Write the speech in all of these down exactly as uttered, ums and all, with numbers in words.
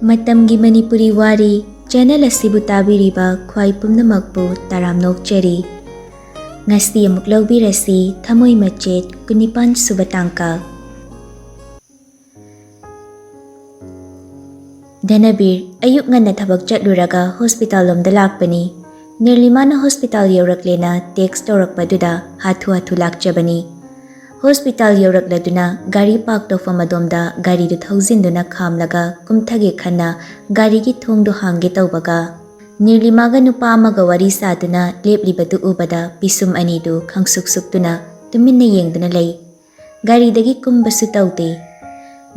ꯃꯇꯝꯒꯤ ꯃꯅꯤꯄꯨꯔꯤ ꯋꯥꯔꯤ ꯆꯦꯅꯦꯜ ꯑꯁꯤꯕꯨ ꯇꯥꯕꯤꯔꯤꯕ ꯈ꯭ꯋꯥꯏ ꯄꯨꯝꯅꯃꯛꯄꯨ ꯇꯔꯥꯝꯅ ꯑꯣꯛꯆꯔꯤ꯫ ꯉꯁꯤ ꯑꯃꯨꯛ ꯂꯧꯕꯤꯔꯁꯤ ꯊꯃꯣꯏ ꯃꯆꯦꯠ ꯀꯨꯟꯅꯤꯄꯥꯟ ꯁꯨꯕ ꯇꯥꯡꯀꯛ꯫ ꯙꯅꯕꯤꯔ ꯑꯌꯨꯛ ꯉꯟꯅ ꯊꯕꯛ ꯆꯠꯂꯨꯔꯒ ꯍꯣꯁꯄꯤꯇꯥꯜ ꯂꯣꯝꯗ ꯂꯥꯛꯄꯅꯤ꯫ ꯅꯤꯔꯂꯤꯃꯥꯅ ꯍꯣꯁꯄꯤꯇꯥꯜ ꯌꯧꯔꯛꯂꯦꯅ ꯇꯦꯛꯁ ꯇꯧꯔꯛꯄꯗꯨꯗ ꯍꯥꯊꯨ ꯍꯥꯊꯨ ꯂꯥꯛꯆꯕꯅꯤ꯫ ꯍꯣꯁꯄꯤꯇꯥꯜ ꯌꯧꯔꯛꯂꯗꯨꯅ ꯒꯥꯔꯤ ꯄꯥꯔꯛ ꯇꯧꯐꯝ ꯑꯗꯣꯝꯗ ꯒꯥꯔꯤꯗꯨ ꯊꯧꯖꯤꯟꯗꯨꯅ ꯈꯥꯝꯂꯒ ꯀꯨꯝꯊꯒꯦ ꯈꯟꯅ ꯒꯥꯔꯤꯒꯤ ꯊꯣꯡꯗꯨ ꯍꯥꯡꯒꯦ ꯇꯧꯕꯒ, ꯅꯤꯔꯂꯤꯃꯥꯒ ꯅꯨꯄꯥ ꯑꯃꯒ ꯋꯥꯔꯤ ꯁꯥꯗꯨꯅ ꯂꯦꯞꯂꯤꯕꯗꯨ ꯎꯕꯗ ꯄꯤꯁꯨꯝ ꯑꯅꯤꯗꯨ ꯈꯪꯁꯨꯛ ꯁꯨꯛꯇꯨꯅ ꯇꯨꯃꯤꯟꯅ ꯌꯦꯡꯗꯨꯅ ꯂꯩ꯫ ꯒꯥꯔꯤꯗꯒꯤ ꯀꯨꯝꯕꯁꯨ ꯇꯧꯗꯦ꯫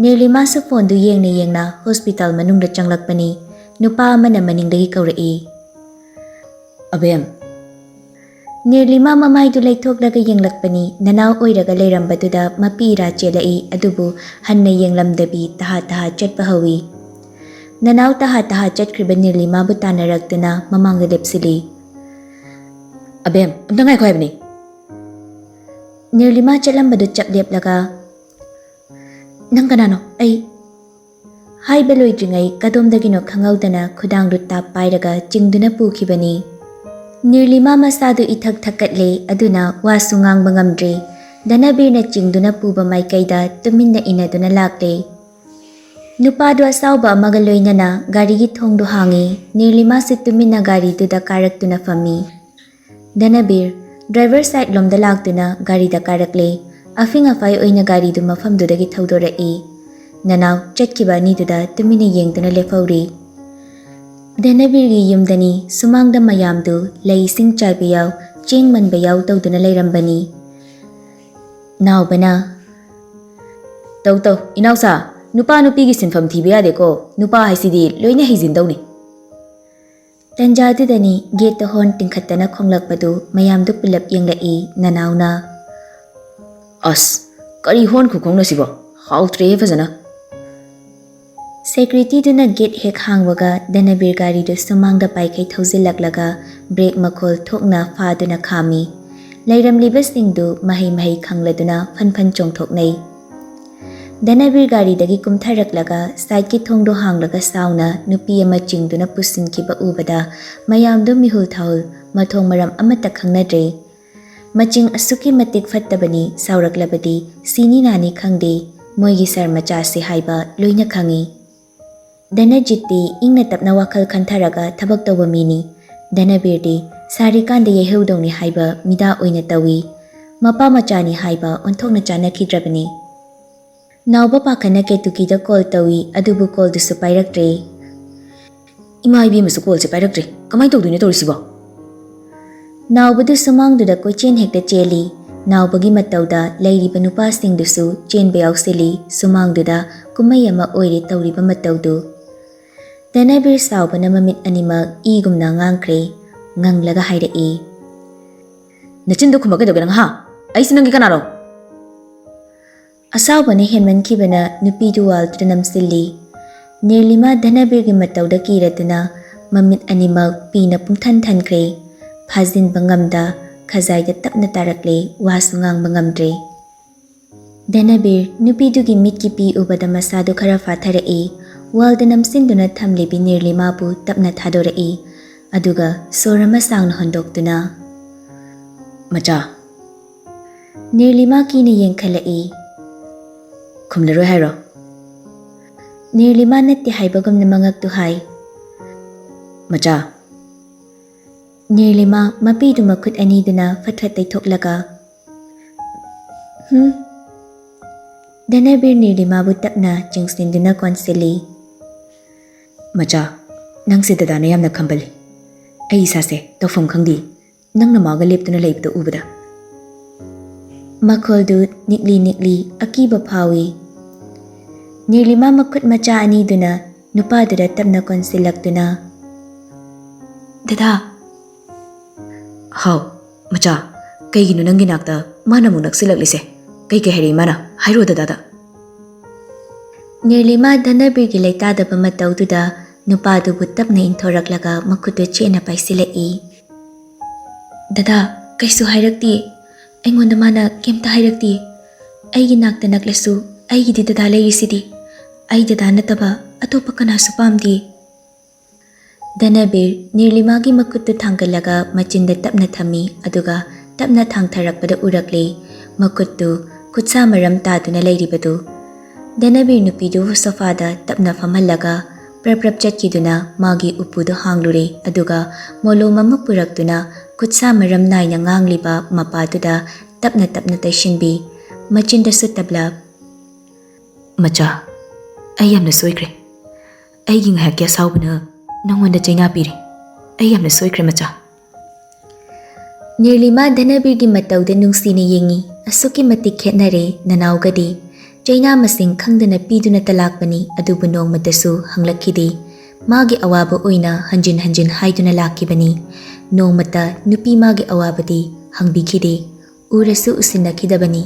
ꯅꯤꯔꯂꯤꯃꯥꯁꯨ ꯐꯣꯟꯗꯨ ꯌꯦꯡꯅ ꯌꯦꯡꯅ ꯍꯣꯁꯄꯤꯇꯥꯜ ꯃꯅꯨꯡꯗ ꯆꯪꯂꯛꯄꯅꯤ꯫ ꯅꯨꯄꯥ ꯑꯃꯅ ꯃꯅꯤꯡꯗꯒꯤ ꯀꯧꯔꯛꯏ, "ꯑꯕꯦꯝ!" ꯅꯤꯔꯂꯤꯃꯥ ꯃꯃꯥꯏꯗꯨ ꯂꯩꯊꯣꯛꯂꯒ ꯌꯦꯡꯂꯛꯄꯅꯤ꯫ ꯅꯅꯥꯎ ꯑꯣꯏꯔꯒ ꯂꯩꯔꯝꯕꯗꯨꯗ ꯃꯄꯤ ꯏꯔꯥ ꯆꯦꯜꯂꯛꯏ, ꯑꯗꯨꯕꯨ ꯍꯟꯅ ꯌꯦꯡꯂꯝꯗꯕꯤ ꯇꯍꯥ ꯇꯍꯥ ꯆꯠꯄ ꯍꯧꯏ꯫ ꯅꯅꯥꯎ ꯇꯍꯥ ꯇꯍꯥ ꯆꯠꯈ꯭ꯔꯤꯕ ꯅꯤꯔꯂꯤꯃꯥꯕꯨ ꯇꯥꯟꯅꯔꯛꯇꯨꯅ ꯃꯃꯥꯡꯗ ꯂꯦꯞꯁꯤꯜꯂꯤ꯫ "ꯑꯕꯦꯝ, ꯑꯝꯇ ꯉꯥꯏꯈꯣ ꯍꯥꯏꯕꯅꯤ!" ꯅꯤꯔꯂꯤꯃꯥ ꯆꯠꯂꯝꯕꯗꯨ ꯆꯞ ꯂꯦꯞꯂꯒ, "ꯅꯪ ꯀꯅꯥꯅꯣ? ꯑꯩ" ꯍꯥꯏꯕ ꯂꯣꯏꯗ꯭ꯔꯤꯉꯩ ꯀꯗꯣꯝꯗꯒꯤꯅꯣ ꯈꯪꯍꯧꯗꯅ ꯈꯨꯗꯥꯡꯗꯨ ꯇꯥꯞ ꯄꯥꯏꯔꯒ ꯆꯤꯡꯗꯨꯅ ꯄꯨꯈꯤꯕꯅꯤ꯫ ꯅꯤꯔꯂꯤꯃꯥ ꯃꯁꯥꯗꯨ ꯏꯊꯛ ꯊꯛꯀꯠꯂꯦ, ꯑꯗꯨꯅ ꯋꯥꯁꯨ ꯉꯥꯡꯕ ꯉꯝꯗ꯭ꯔꯦ꯫ ꯙꯅꯕꯤꯔꯅ ꯆꯤꯡꯗꯨꯅ ꯄꯨꯕ ꯃꯥꯏꯀꯩꯗ ꯇꯨꯃꯤꯟꯅ ꯏꯟꯅꯗꯨꯅ ꯂꯥꯛꯂꯦ꯫ ꯅꯨꯄꯥꯗꯨ ꯑꯁꯥꯎꯕ ꯑꯃꯒ ꯂꯣꯏꯅꯅ ꯒꯥꯔꯤꯒꯤ ꯊꯣꯡꯗꯨ ꯍꯥꯡꯉꯤ꯫ ꯅꯤꯔꯂꯤꯃꯥꯁꯨ ꯇꯨꯃꯤꯟꯅ ꯒꯥꯔꯤꯗꯨꯗ ꯀꯥꯔꯛꯇꯨꯅ ꯐꯝꯃꯤ꯫ ꯙꯅꯕꯤꯔ ꯗ꯭ꯔꯥꯏꯚꯔ ꯁꯥꯏꯠ ꯂꯣꯝꯗ ꯂꯥꯛꯇꯨꯅ ꯒꯥꯔꯤꯗ ꯀꯥꯔꯛꯂꯦ꯫ ꯑꯐꯤꯡ ꯑꯐꯥꯏ ꯑꯣꯏꯅ ꯒꯥꯔꯤꯗꯨ ꯃꯐꯝꯗꯨꯗꯒꯤ ꯊꯧꯗꯣꯔꯛꯏ꯫ ꯅꯅꯥꯎ ꯆꯠꯈꯤꯕ ꯑꯅꯤꯗꯨꯗ ꯇꯨꯃꯤꯟꯅ ꯌꯦꯡꯗꯨꯅ ꯂꯦꯞꯍꯧꯔꯤ꯫ ꯙꯅꯕꯤꯔꯒꯤ ꯌꯨꯝꯗꯅꯤ꯫ ꯁꯨꯃꯥꯡꯗ ꯃꯌꯥꯝꯗꯨ ꯂꯩ ꯏꯁꯤꯡ ꯆꯥꯏꯕ ꯌꯥꯎ, ꯆꯦꯡ ꯃꯟꯕ ꯌꯥꯎ ꯇꯧꯗꯨꯅ ꯂꯩꯔꯝꯕꯅꯤ꯫ ꯅꯥꯎꯕꯅ, "ꯇꯧ ꯇꯧ, ꯏꯅꯥꯎꯆꯥ, ꯅꯨꯄꯥ ꯅꯨꯄꯤꯒꯤ ꯁꯤꯟꯐꯝ ꯊꯤꯕ ꯌꯥꯗꯦꯀꯣ꯫ ꯅꯨꯄꯥ ꯍꯥꯏꯁꯤꯗꯤ ꯂꯣꯏꯅ ꯍꯩꯖꯤꯟꯗꯧꯅꯤ꯫" ꯇꯟꯖꯥꯗꯨꯗꯅꯤ ꯒꯦꯠꯇ ꯍꯣꯔꯟ ꯇꯤꯡꯈꯠꯇꯅ ꯈꯣꯡꯂꯛꯄꯗꯨ ꯃꯌꯥꯝꯗꯨ ꯄꯨꯂꯞ ꯌꯦꯡꯂꯛꯏ꯫ ꯅꯅꯥꯎꯅ, "ꯑꯁ, ꯀꯔꯤ ꯍꯣꯔꯟ ꯈꯨꯈꯣꯡꯅꯣ ꯁꯤꯕꯣ? ꯍꯥꯎꯇ꯭ꯔꯦꯍꯦ ꯐꯖꯅ!" ꯁꯦꯀ꯭ꯌꯨꯔꯤꯇꯤꯗꯨꯅ ꯒꯦꯠ ꯍꯦꯛ ꯍꯥꯡꯕꯒ ꯙꯅꯕꯤꯔ ꯒꯥꯔꯤꯗꯨ ꯁꯨꯃꯥꯡꯗ ꯄꯥꯏꯈꯩ ꯊꯧꯖꯤꯜꯂꯛꯂꯒ ꯕ꯭ꯔꯦꯛ ꯃꯈꯣꯜ ꯊꯣꯛꯅ ꯐꯥꯗꯨꯅ ꯈꯥꯝꯃꯤ꯫ ꯂꯩꯔꯝꯂꯤꯕꯁꯤꯡꯗꯨ ꯃꯍꯩ ꯃꯍꯩ ꯈꯪꯂꯗꯨꯅ ꯐꯟ ꯐꯟ ꯆꯣꯡꯊꯣꯛꯅꯩ꯫ ꯙꯅꯕꯤꯔ ꯒꯥꯔꯤꯗꯒꯤ ꯀꯨꯝꯊꯔꯛꯂꯒ ꯁꯥꯏꯠꯀꯤ ꯊꯣꯡꯗꯣ ꯍꯥꯡꯂꯒ ꯁꯥꯎꯅ ꯅꯨꯄꯤ ꯑꯃ ꯆꯤꯡꯗꯨꯅ ꯄꯨꯁꯤꯟꯈꯤꯕ ꯎꯕꯗ ꯃꯌꯥꯝꯗꯨ ꯃꯤꯍꯨꯜ ꯊꯥꯍꯨꯜ, ꯃꯊꯣꯡ ꯃꯔꯝ ꯑꯃꯠꯇ ꯈꯪꯅꯗ꯭ꯔꯦ꯫ ꯃꯆꯤꯡ ꯑꯁꯨꯛꯀꯤ ꯃꯇꯤꯛ ꯐꯠꯇꯕꯅꯤ, ꯁꯥꯎꯔꯛꯂꯕꯗꯤ ꯁꯤꯅꯤ ꯅꯥꯅꯤ ꯈꯪꯗꯦ, ꯃꯣꯏꯒꯤ ꯁꯥꯔ ꯃꯆꯥꯁꯤ ꯍꯥꯏꯕ ꯂꯣꯏꯅ ꯈꯪꯏ꯫ ꯙꯅꯖꯤꯠꯇꯤ ꯏꯪꯅ ꯇꯞꯅ ꯋꯥꯈꯜ ꯈꯟꯊꯔꯒ ꯊꯕꯛ ꯇꯧꯕ ꯃꯤꯅꯤ꯫ ꯙꯅꯕꯤꯔꯗꯤ ꯁꯥꯔꯤꯀꯥꯟꯗ ꯌꯩꯍꯧꯗꯧꯅꯤ ꯍꯥꯏꯕ ꯃꯤꯗꯥ ꯑꯣꯏꯅ ꯇꯧꯏ꯫ ꯃꯄꯥ ꯃꯆꯥꯅꯤ ꯍꯥꯏꯕ ꯑꯣꯟꯊꯣꯛꯅ ꯆꯥꯅꯈꯤꯗ꯭ꯔꯕꯅꯤ꯫ ꯅꯥꯎꯕ ꯄꯥꯈꯠꯅ ꯀꯦꯇꯨꯀꯤꯗ ꯀꯣꯜ ꯇꯧꯏ, ꯑꯗꯨꯕꯨ ꯀꯣꯜꯗꯨꯁꯨ ꯄꯥꯏꯔꯛꯇ꯭ꯔꯦ꯫ ꯏꯃꯥ ꯏꯕꯦꯝꯃꯁꯨ ꯀꯣꯜꯁꯦ ꯄꯥꯏꯔꯛꯇ꯭ꯔꯦ, ꯀꯃꯥꯏꯅ ꯇꯧꯗꯣꯏꯅꯣ ꯇꯧꯔꯤꯁꯤꯕꯣ? ꯅꯥꯎꯕꯗꯨ ꯁꯨꯃꯥꯡꯗꯨꯗ ꯀꯣꯏꯆꯦꯟ ꯍꯦꯛꯇ ꯆꯦꯜꯂꯤ꯫ ꯅꯥꯎꯕꯒꯤ ꯃꯇꯧꯗ ꯂꯩꯔꯤꯕ ꯅꯨꯄꯥꯁꯤꯡꯗꯨꯁꯨ ꯆꯦꯟꯕ ꯌꯥꯎꯁꯤꯜꯂꯤ꯫ ꯁꯨꯃꯥꯡꯗꯨꯗ ꯀꯨꯝꯍꯩ ꯑꯃ ꯑꯣꯏꯔꯦ ꯇꯧꯔꯤꯕ ꯃꯇꯧꯗꯨ꯫ ꯙꯅꯕꯤꯔ ꯁꯥꯎꯕꯅ ꯃꯃꯤꯠ ꯑꯅꯤꯃꯛ ꯏꯒꯨꯝꯅ ꯉꯥꯡꯈ꯭ꯔꯦ꯫ ꯉꯪꯂꯒ ꯍꯥꯏꯔꯛꯏ, "ꯅꯆꯤꯟꯗꯣ ꯈꯨꯝꯃꯛ ꯀꯩꯗꯧꯒꯦ ꯅꯪ, ꯍꯥ? ꯑꯩꯁꯦ ꯅꯪꯒꯤ ꯀꯅꯥꯔꯣ?" ꯑꯁꯥꯎꯕꯅ ꯍꯦꯟꯃꯟꯈꯤꯕꯅ ꯅꯨꯄꯤꯗꯨ ꯋꯥꯜꯗꯨꯗ ꯅꯝꯁꯤꯜꯂꯤ꯫ ꯅꯤꯔꯂꯤꯃꯥ ꯙꯅꯕꯤꯔꯒꯤ ꯃꯇꯧꯗ ꯀꯤꯔꯗꯨꯅ ꯃꯃꯤꯠ ꯑꯅꯤꯃꯛ ꯄꯤꯅ ꯄꯨꯡꯊꯟ ꯊꯟꯈ꯭ꯔꯦ꯫ ꯐꯥꯖꯤꯟꯕ ꯉꯝꯗ ꯈꯖꯥꯏꯗ ꯇꯞꯅ ꯇꯥꯔꯛꯂꯦ, ꯋꯥꯁꯨ ꯉꯥꯡꯕ ꯉꯝꯗ꯭ꯔꯦ꯫ ꯙꯅꯕꯤꯔ ꯅꯨꯄꯤꯗꯨꯒꯤ ꯃꯤꯠꯀꯤ ꯄꯤ ꯎꯕꯗ ꯃꯁꯥꯗꯨ ꯈꯔ ꯐꯥꯊꯔꯛꯏ꯫ ꯋꯥꯜꯗ ꯅꯝꯁꯤꯟꯗꯨꯅ ꯊꯝꯂꯤꯕꯤ ꯅꯤꯔꯂꯤꯃꯥꯕꯨ ꯇꯞꯅ ꯊꯥꯗꯣꯔꯛꯏ꯫ ꯑꯗꯨꯒ ꯁꯣꯔ ꯑꯃ ꯁꯥꯡꯅ ꯍꯣꯟꯗꯣꯛꯇꯨꯅ, "ꯃꯆꯥ," ꯅꯤꯔꯂꯤꯃꯥ ꯀꯤꯅ ꯌꯦꯡꯈꯠꯂꯛꯏ꯫ "ꯈꯨꯝꯂꯔꯣꯏ ꯍꯥꯏꯔꯣ?" ꯅꯤꯔꯂꯤꯃꯥ ꯅꯠꯇꯦ ꯍꯥꯏꯕꯒꯨꯝꯅ ꯃꯉꯛꯇꯨ ꯍꯥꯏ꯫ "ꯃꯆꯥ," ꯅꯤꯔꯂꯤꯃꯥ ꯃꯄꯤꯗꯨ ꯃꯈꯨꯠ ꯑꯅꯤꯗꯨꯅ ꯐꯠ ꯐꯠ ꯇꯩꯊꯣꯛꯂꯒ, "ꯍꯨꯝ?" ꯙꯅꯕꯤꯔ ꯅꯤꯔꯂꯤꯃꯥꯕꯨ ꯇꯞꯅ ꯆꯤꯡꯁꯤꯟꯗꯨꯅ ꯀꯣꯟꯁꯤꯜꯂꯤ꯫ "ꯃꯆꯥ, ꯅꯪꯁꯦ ꯗꯗꯥꯅ ꯌꯥꯝꯅ ꯈꯝꯕꯜꯂꯤ꯫ ꯑꯩ ꯏꯁꯥꯁꯦ ꯇꯧꯐꯝ ꯈꯪꯗꯦ, ꯅꯪꯅ ꯃꯥꯒ ꯂꯦꯞꯇꯨꯅ ꯂꯩꯕꯗꯨ ꯎꯕꯗ꯫" ꯃꯈꯣꯜꯗꯨ ꯅꯤꯛꯂꯤ ꯅꯤꯛꯂꯤ ꯑꯀꯤꯕ ꯐꯥꯎꯏ꯫ ꯅꯤꯔꯂꯤꯃꯥ ꯃꯈꯨꯠ ꯃꯆꯥ ꯑꯅꯤꯗꯨꯅ ꯅꯨꯄꯥꯗꯨꯗ ꯇꯞꯅ ꯀꯣꯟꯁꯤꯜꯂꯛꯇꯨꯅ, "ꯗꯗꯥ!" "ꯍꯥꯎ, ꯃꯆꯥ, ꯀꯩꯒꯤꯅꯣ ꯅꯪꯒꯤ ꯅꯥꯛꯇ ꯃꯥꯅ ꯑꯃꯨꯛ ꯅꯛꯁꯤꯜꯂꯛꯂꯤꯁꯦ? ꯀꯩ ꯀꯩ ꯍꯥꯏꯔꯛꯏ ꯃꯥꯅ? ꯍꯥꯏꯔꯣ ꯗꯗꯥꯗ꯫" ꯅꯤꯔꯂꯤꯃꯥ ꯙꯅꯕꯤꯔꯒꯤ ꯂꯩꯇꯥꯗꯕ ꯃꯇꯧꯗꯨꯗ ꯅꯨꯄꯥꯗꯨꯕꯨ ꯇꯞꯅ ꯏꯟꯊꯣꯔꯛꯂꯒ ꯃꯈꯨꯠꯇꯨ ꯆꯦꯠꯅ ꯄꯥꯏꯁꯤꯜꯂꯛꯏ꯫ "ꯗꯗꯥ, ꯀꯩꯁꯨ ꯍꯥꯏꯔꯛꯇꯦ꯫ ꯑꯩꯉꯣꯟꯗ ꯃꯥꯅ ꯀꯩꯝꯇ ꯍꯥꯏꯔꯛꯇꯦ꯫ ꯑꯩꯒꯤ ꯅꯥꯛꯇ ꯅꯛꯂꯁꯨ ꯑꯩꯒꯤꯗꯤ ꯗꯗꯥ ꯂꯩꯔꯤꯁꯤꯗꯤ꯫ ꯑꯩ ꯗꯗꯥ ꯅꯠꯇꯕ ꯑꯇꯣꯞꯄ ꯀꯅꯥꯁꯨ ꯄꯥꯝꯗꯦ꯫ ꯙꯅꯕꯤꯔ ꯅꯤꯔꯂꯤꯃꯥꯒꯤ ꯃꯈꯨꯠꯇꯨ ꯊꯥꯡꯒꯠꯂꯒ ꯃꯆꯤꯟꯗ ꯇꯞꯅ ꯊꯝꯃꯤ, ꯑꯗꯨꯒ ꯇꯞꯅ ꯊꯥꯡꯊꯔꯛꯄꯗ ꯎꯔꯛꯂꯦ ꯃꯈꯨꯠꯇꯨ ꯈꯨꯠꯁꯥ ꯃꯔꯝ ꯇꯥꯗꯨꯅ ꯂꯩꯔꯤꯕꯗꯨ꯫ ꯙꯅꯕꯤꯔ ꯅꯨꯄꯤꯗꯨ ꯁꯣꯐꯥꯗ ꯇꯞꯅ ꯐꯝꯍꯜꯂꯒ ꯄ꯭ꯔꯞ ꯄ꯭ꯔꯞ ꯆꯠꯈꯤꯗꯨꯅ ꯃꯥꯒꯤ ꯎꯄꯨꯗꯨ ꯍꯥꯡꯂꯨꯔꯦ, ꯑꯗꯨꯒ ꯃꯣꯂꯣꯝ ꯑꯃ ꯄꯨꯔꯛꯇꯨꯅ ꯈꯨꯠꯁꯥ ꯃꯔꯝ ꯅꯥꯏꯅ ꯉꯥꯡꯂꯤꯕ ꯃꯄꯥꯗꯨꯗ ꯇꯞꯅ ꯇꯞꯅ ꯇꯩꯁꯤꯟꯕꯤ꯫ ꯃꯆꯤꯟꯗꯁꯨ ꯇꯞꯂꯞ, "ꯃꯆꯥ, ꯑꯩ ꯌꯥꯝꯅ ꯁꯣꯏꯈ꯭ꯔꯦ꯫ ꯑꯩꯒꯤ ꯉꯥꯏꯍꯥꯛꯀꯤ ꯑꯁꯥꯎꯕꯅ ꯅꯉꯣꯟꯗ ꯆꯩꯅꯥ ꯄꯤꯔꯦ꯫ ꯑꯩ ꯌꯥꯝꯅ ꯁꯣꯏꯈ꯭ꯔꯦ, ꯃꯆꯥ꯫" ꯅꯤꯔꯂꯤꯃꯥ ꯙꯅꯕꯤꯔꯒꯤ ꯃꯇꯧꯗ ꯅꯨꯡꯁꯤꯅ ꯌꯦꯡꯉꯤ꯫ ꯑꯁꯨꯛꯀꯤ ꯃꯇꯤꯛ ꯈꯦꯠꯅꯔꯦ ꯅꯅꯥꯎꯒꯗꯤ꯫ ꯆꯩꯅꯥ ꯃꯁꯤꯡ ꯈꯪꯗꯅ ꯄꯤꯗꯨꯅꯇ ꯂꯥꯛꯄꯅꯤ, ꯑꯗꯨꯕꯨ ꯅꯣꯡꯃꯇꯁꯨ ꯍꯪꯂꯛꯈꯤꯗꯦ꯫ ꯃꯥꯒꯤ ꯑꯋꯥꯕ ꯑꯣꯏꯅ ꯍꯟꯖꯤꯟ ꯍꯟꯖꯤꯟ ꯍꯥꯏꯗꯨꯅ ꯂꯥꯛꯈꯤꯕꯅꯤ꯫ ꯅꯣꯡꯃꯇ ꯅꯨꯄꯤ ꯃꯥꯒꯤ ꯑꯋꯥꯕꯗꯤ ꯍꯪꯕꯤꯈꯤꯗꯦ꯫ ꯎꯔꯁꯨ ꯎꯁꯤꯟꯅꯈꯤꯗꯕꯅꯤ꯫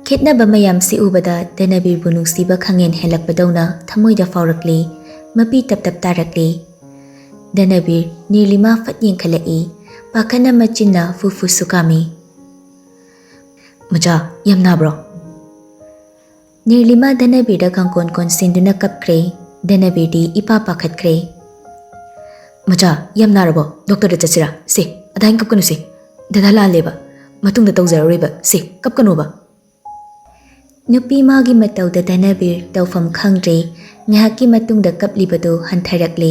ꯈꯦꯠꯅꯕ ꯃꯌꯥꯝꯁꯤ ꯎꯕꯗ ꯙꯅꯕꯤꯔꯕꯨ ꯅꯨꯡꯁꯤꯕ ꯈꯪꯍꯦꯟ ꯍꯦꯜꯂꯛꯄꯗꯧꯅ ꯊꯃꯣꯏꯗ ꯐꯥꯎꯔꯛꯂꯦ꯫ ꯃꯄꯤ ꯇꯞ ꯇꯞ ꯇꯥꯔꯛꯂꯦ꯫ ꯙꯅꯕꯤꯔ ꯅꯤꯔꯂꯤꯃꯥ ꯐꯠ ꯌꯦꯡꯈꯠꯂꯛꯏ꯫ ꯄꯥꯈꯠꯅ ꯃꯆꯤꯟꯅ ꯐꯨ ꯐꯨꯁꯨ ꯀꯥꯝꯃꯤ꯫ "ꯃꯆꯥ, ꯌꯥꯝ ꯅꯥꯕ꯭ꯔꯣ?" ꯅꯤꯔꯂꯤꯃꯥ ꯙꯅꯕꯤꯔꯗ ꯀꯥꯡꯀꯣꯟ ꯀꯣꯟꯁꯤꯟꯗꯨꯅ ꯀꯞꯈ꯭ꯔꯦ꯫ ꯙꯅꯕꯤꯔꯗꯤ ꯏꯄꯥ ꯄꯥꯈꯠꯈ꯭ꯔꯦ꯫ "ꯃꯆꯥ, ꯌꯥꯝ ꯅꯥꯔꯕꯣ? ꯗꯣꯛꯇꯔꯗ ꯆꯠꯁꯤꯔꯥ? ꯁꯦ, ꯑꯗꯥꯏꯅ ꯀꯞꯀꯅꯨꯁꯦ꯫ ꯗꯗꯥ ꯂꯥꯜꯂꯦꯕ꯫ ꯃꯇꯨꯡꯗ ꯇꯧꯖꯔꯔꯣꯏꯕ꯫ ꯁꯦ, ꯀꯞꯀꯅꯣꯕ꯫" ꯅꯨꯄꯤ ꯃꯥꯒꯤ ꯃꯇꯧꯗ ꯙꯅꯕꯤꯔ ꯇꯧꯐꯝ ꯈꯪꯗ꯭ꯔꯦ꯫ ꯉꯥꯏꯍꯥꯛꯀꯤ ꯃꯇꯨꯡꯗ ꯀꯞꯂꯤꯕꯗꯨ ꯍꯟꯊꯔꯛꯂꯦ꯫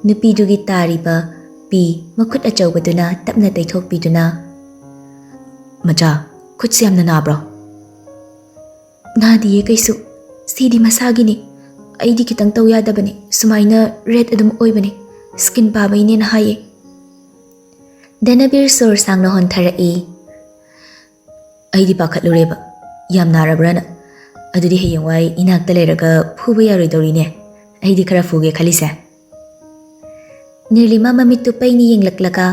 ꯅꯨꯄꯤꯗꯨꯒꯤ ꯇꯥꯔꯤꯕ ꯄꯤ ꯃꯈꯨꯠ ꯑꯆꯧꯕꯗꯨꯅ ꯇꯞꯅ ꯇꯩꯊꯣꯛꯄꯤꯗꯨꯅ, "ꯃꯆꯥ, ꯈꯨꯠꯁꯦ ꯌꯥꯝꯅ ꯅꯥꯕ꯭ꯔꯣ?" "ꯅꯥꯗꯤꯌꯦ ꯀꯩꯁꯨ꯫ ꯁꯤꯗꯤ ꯃꯁꯥꯒꯤꯅꯤ꯫ ꯑꯩꯗꯤ ꯈꯤꯇꯪ ꯇꯧ ꯌꯥꯗꯕꯅꯤ꯫ ꯁꯨꯃꯥꯏꯅ ꯔꯦꯗ ꯑꯗꯨꯝ ꯑꯣꯏꯕꯅꯤ꯫ ꯁ꯭ꯀꯤꯟ ꯄꯥꯕꯩꯅꯦꯅ ꯍꯥꯏꯌꯦ꯫" ꯙꯅꯕꯤꯔ ꯁꯣꯔ ꯁꯥꯡꯅ ꯍꯣꯟꯊꯔꯛꯏ꯫ "ꯑꯩꯗꯤ ꯄꯥꯈꯠꯂꯨꯔꯦꯕ, ꯌꯥꯝ ꯅꯥꯔꯕ꯭ꯔꯥꯅ꯫ ꯑꯗꯨꯗꯤ ꯍꯌꯦꯡꯋꯥꯏ ꯏꯅꯥꯛꯇ ꯂꯩꯔꯒ ꯐꯨꯕ ꯌꯥꯔꯣꯏꯗꯧꯔꯤꯅꯦ꯫ ꯑꯩꯗꯤ ꯈꯔ ꯐꯨꯒꯦ ꯈꯜꯂꯤꯁꯦ꯫" ꯅꯤꯔꯂꯤꯃꯥ ꯃꯃꯤꯠꯇꯨ ꯄꯩꯅ ꯌꯦꯡꯂꯛꯂꯒ,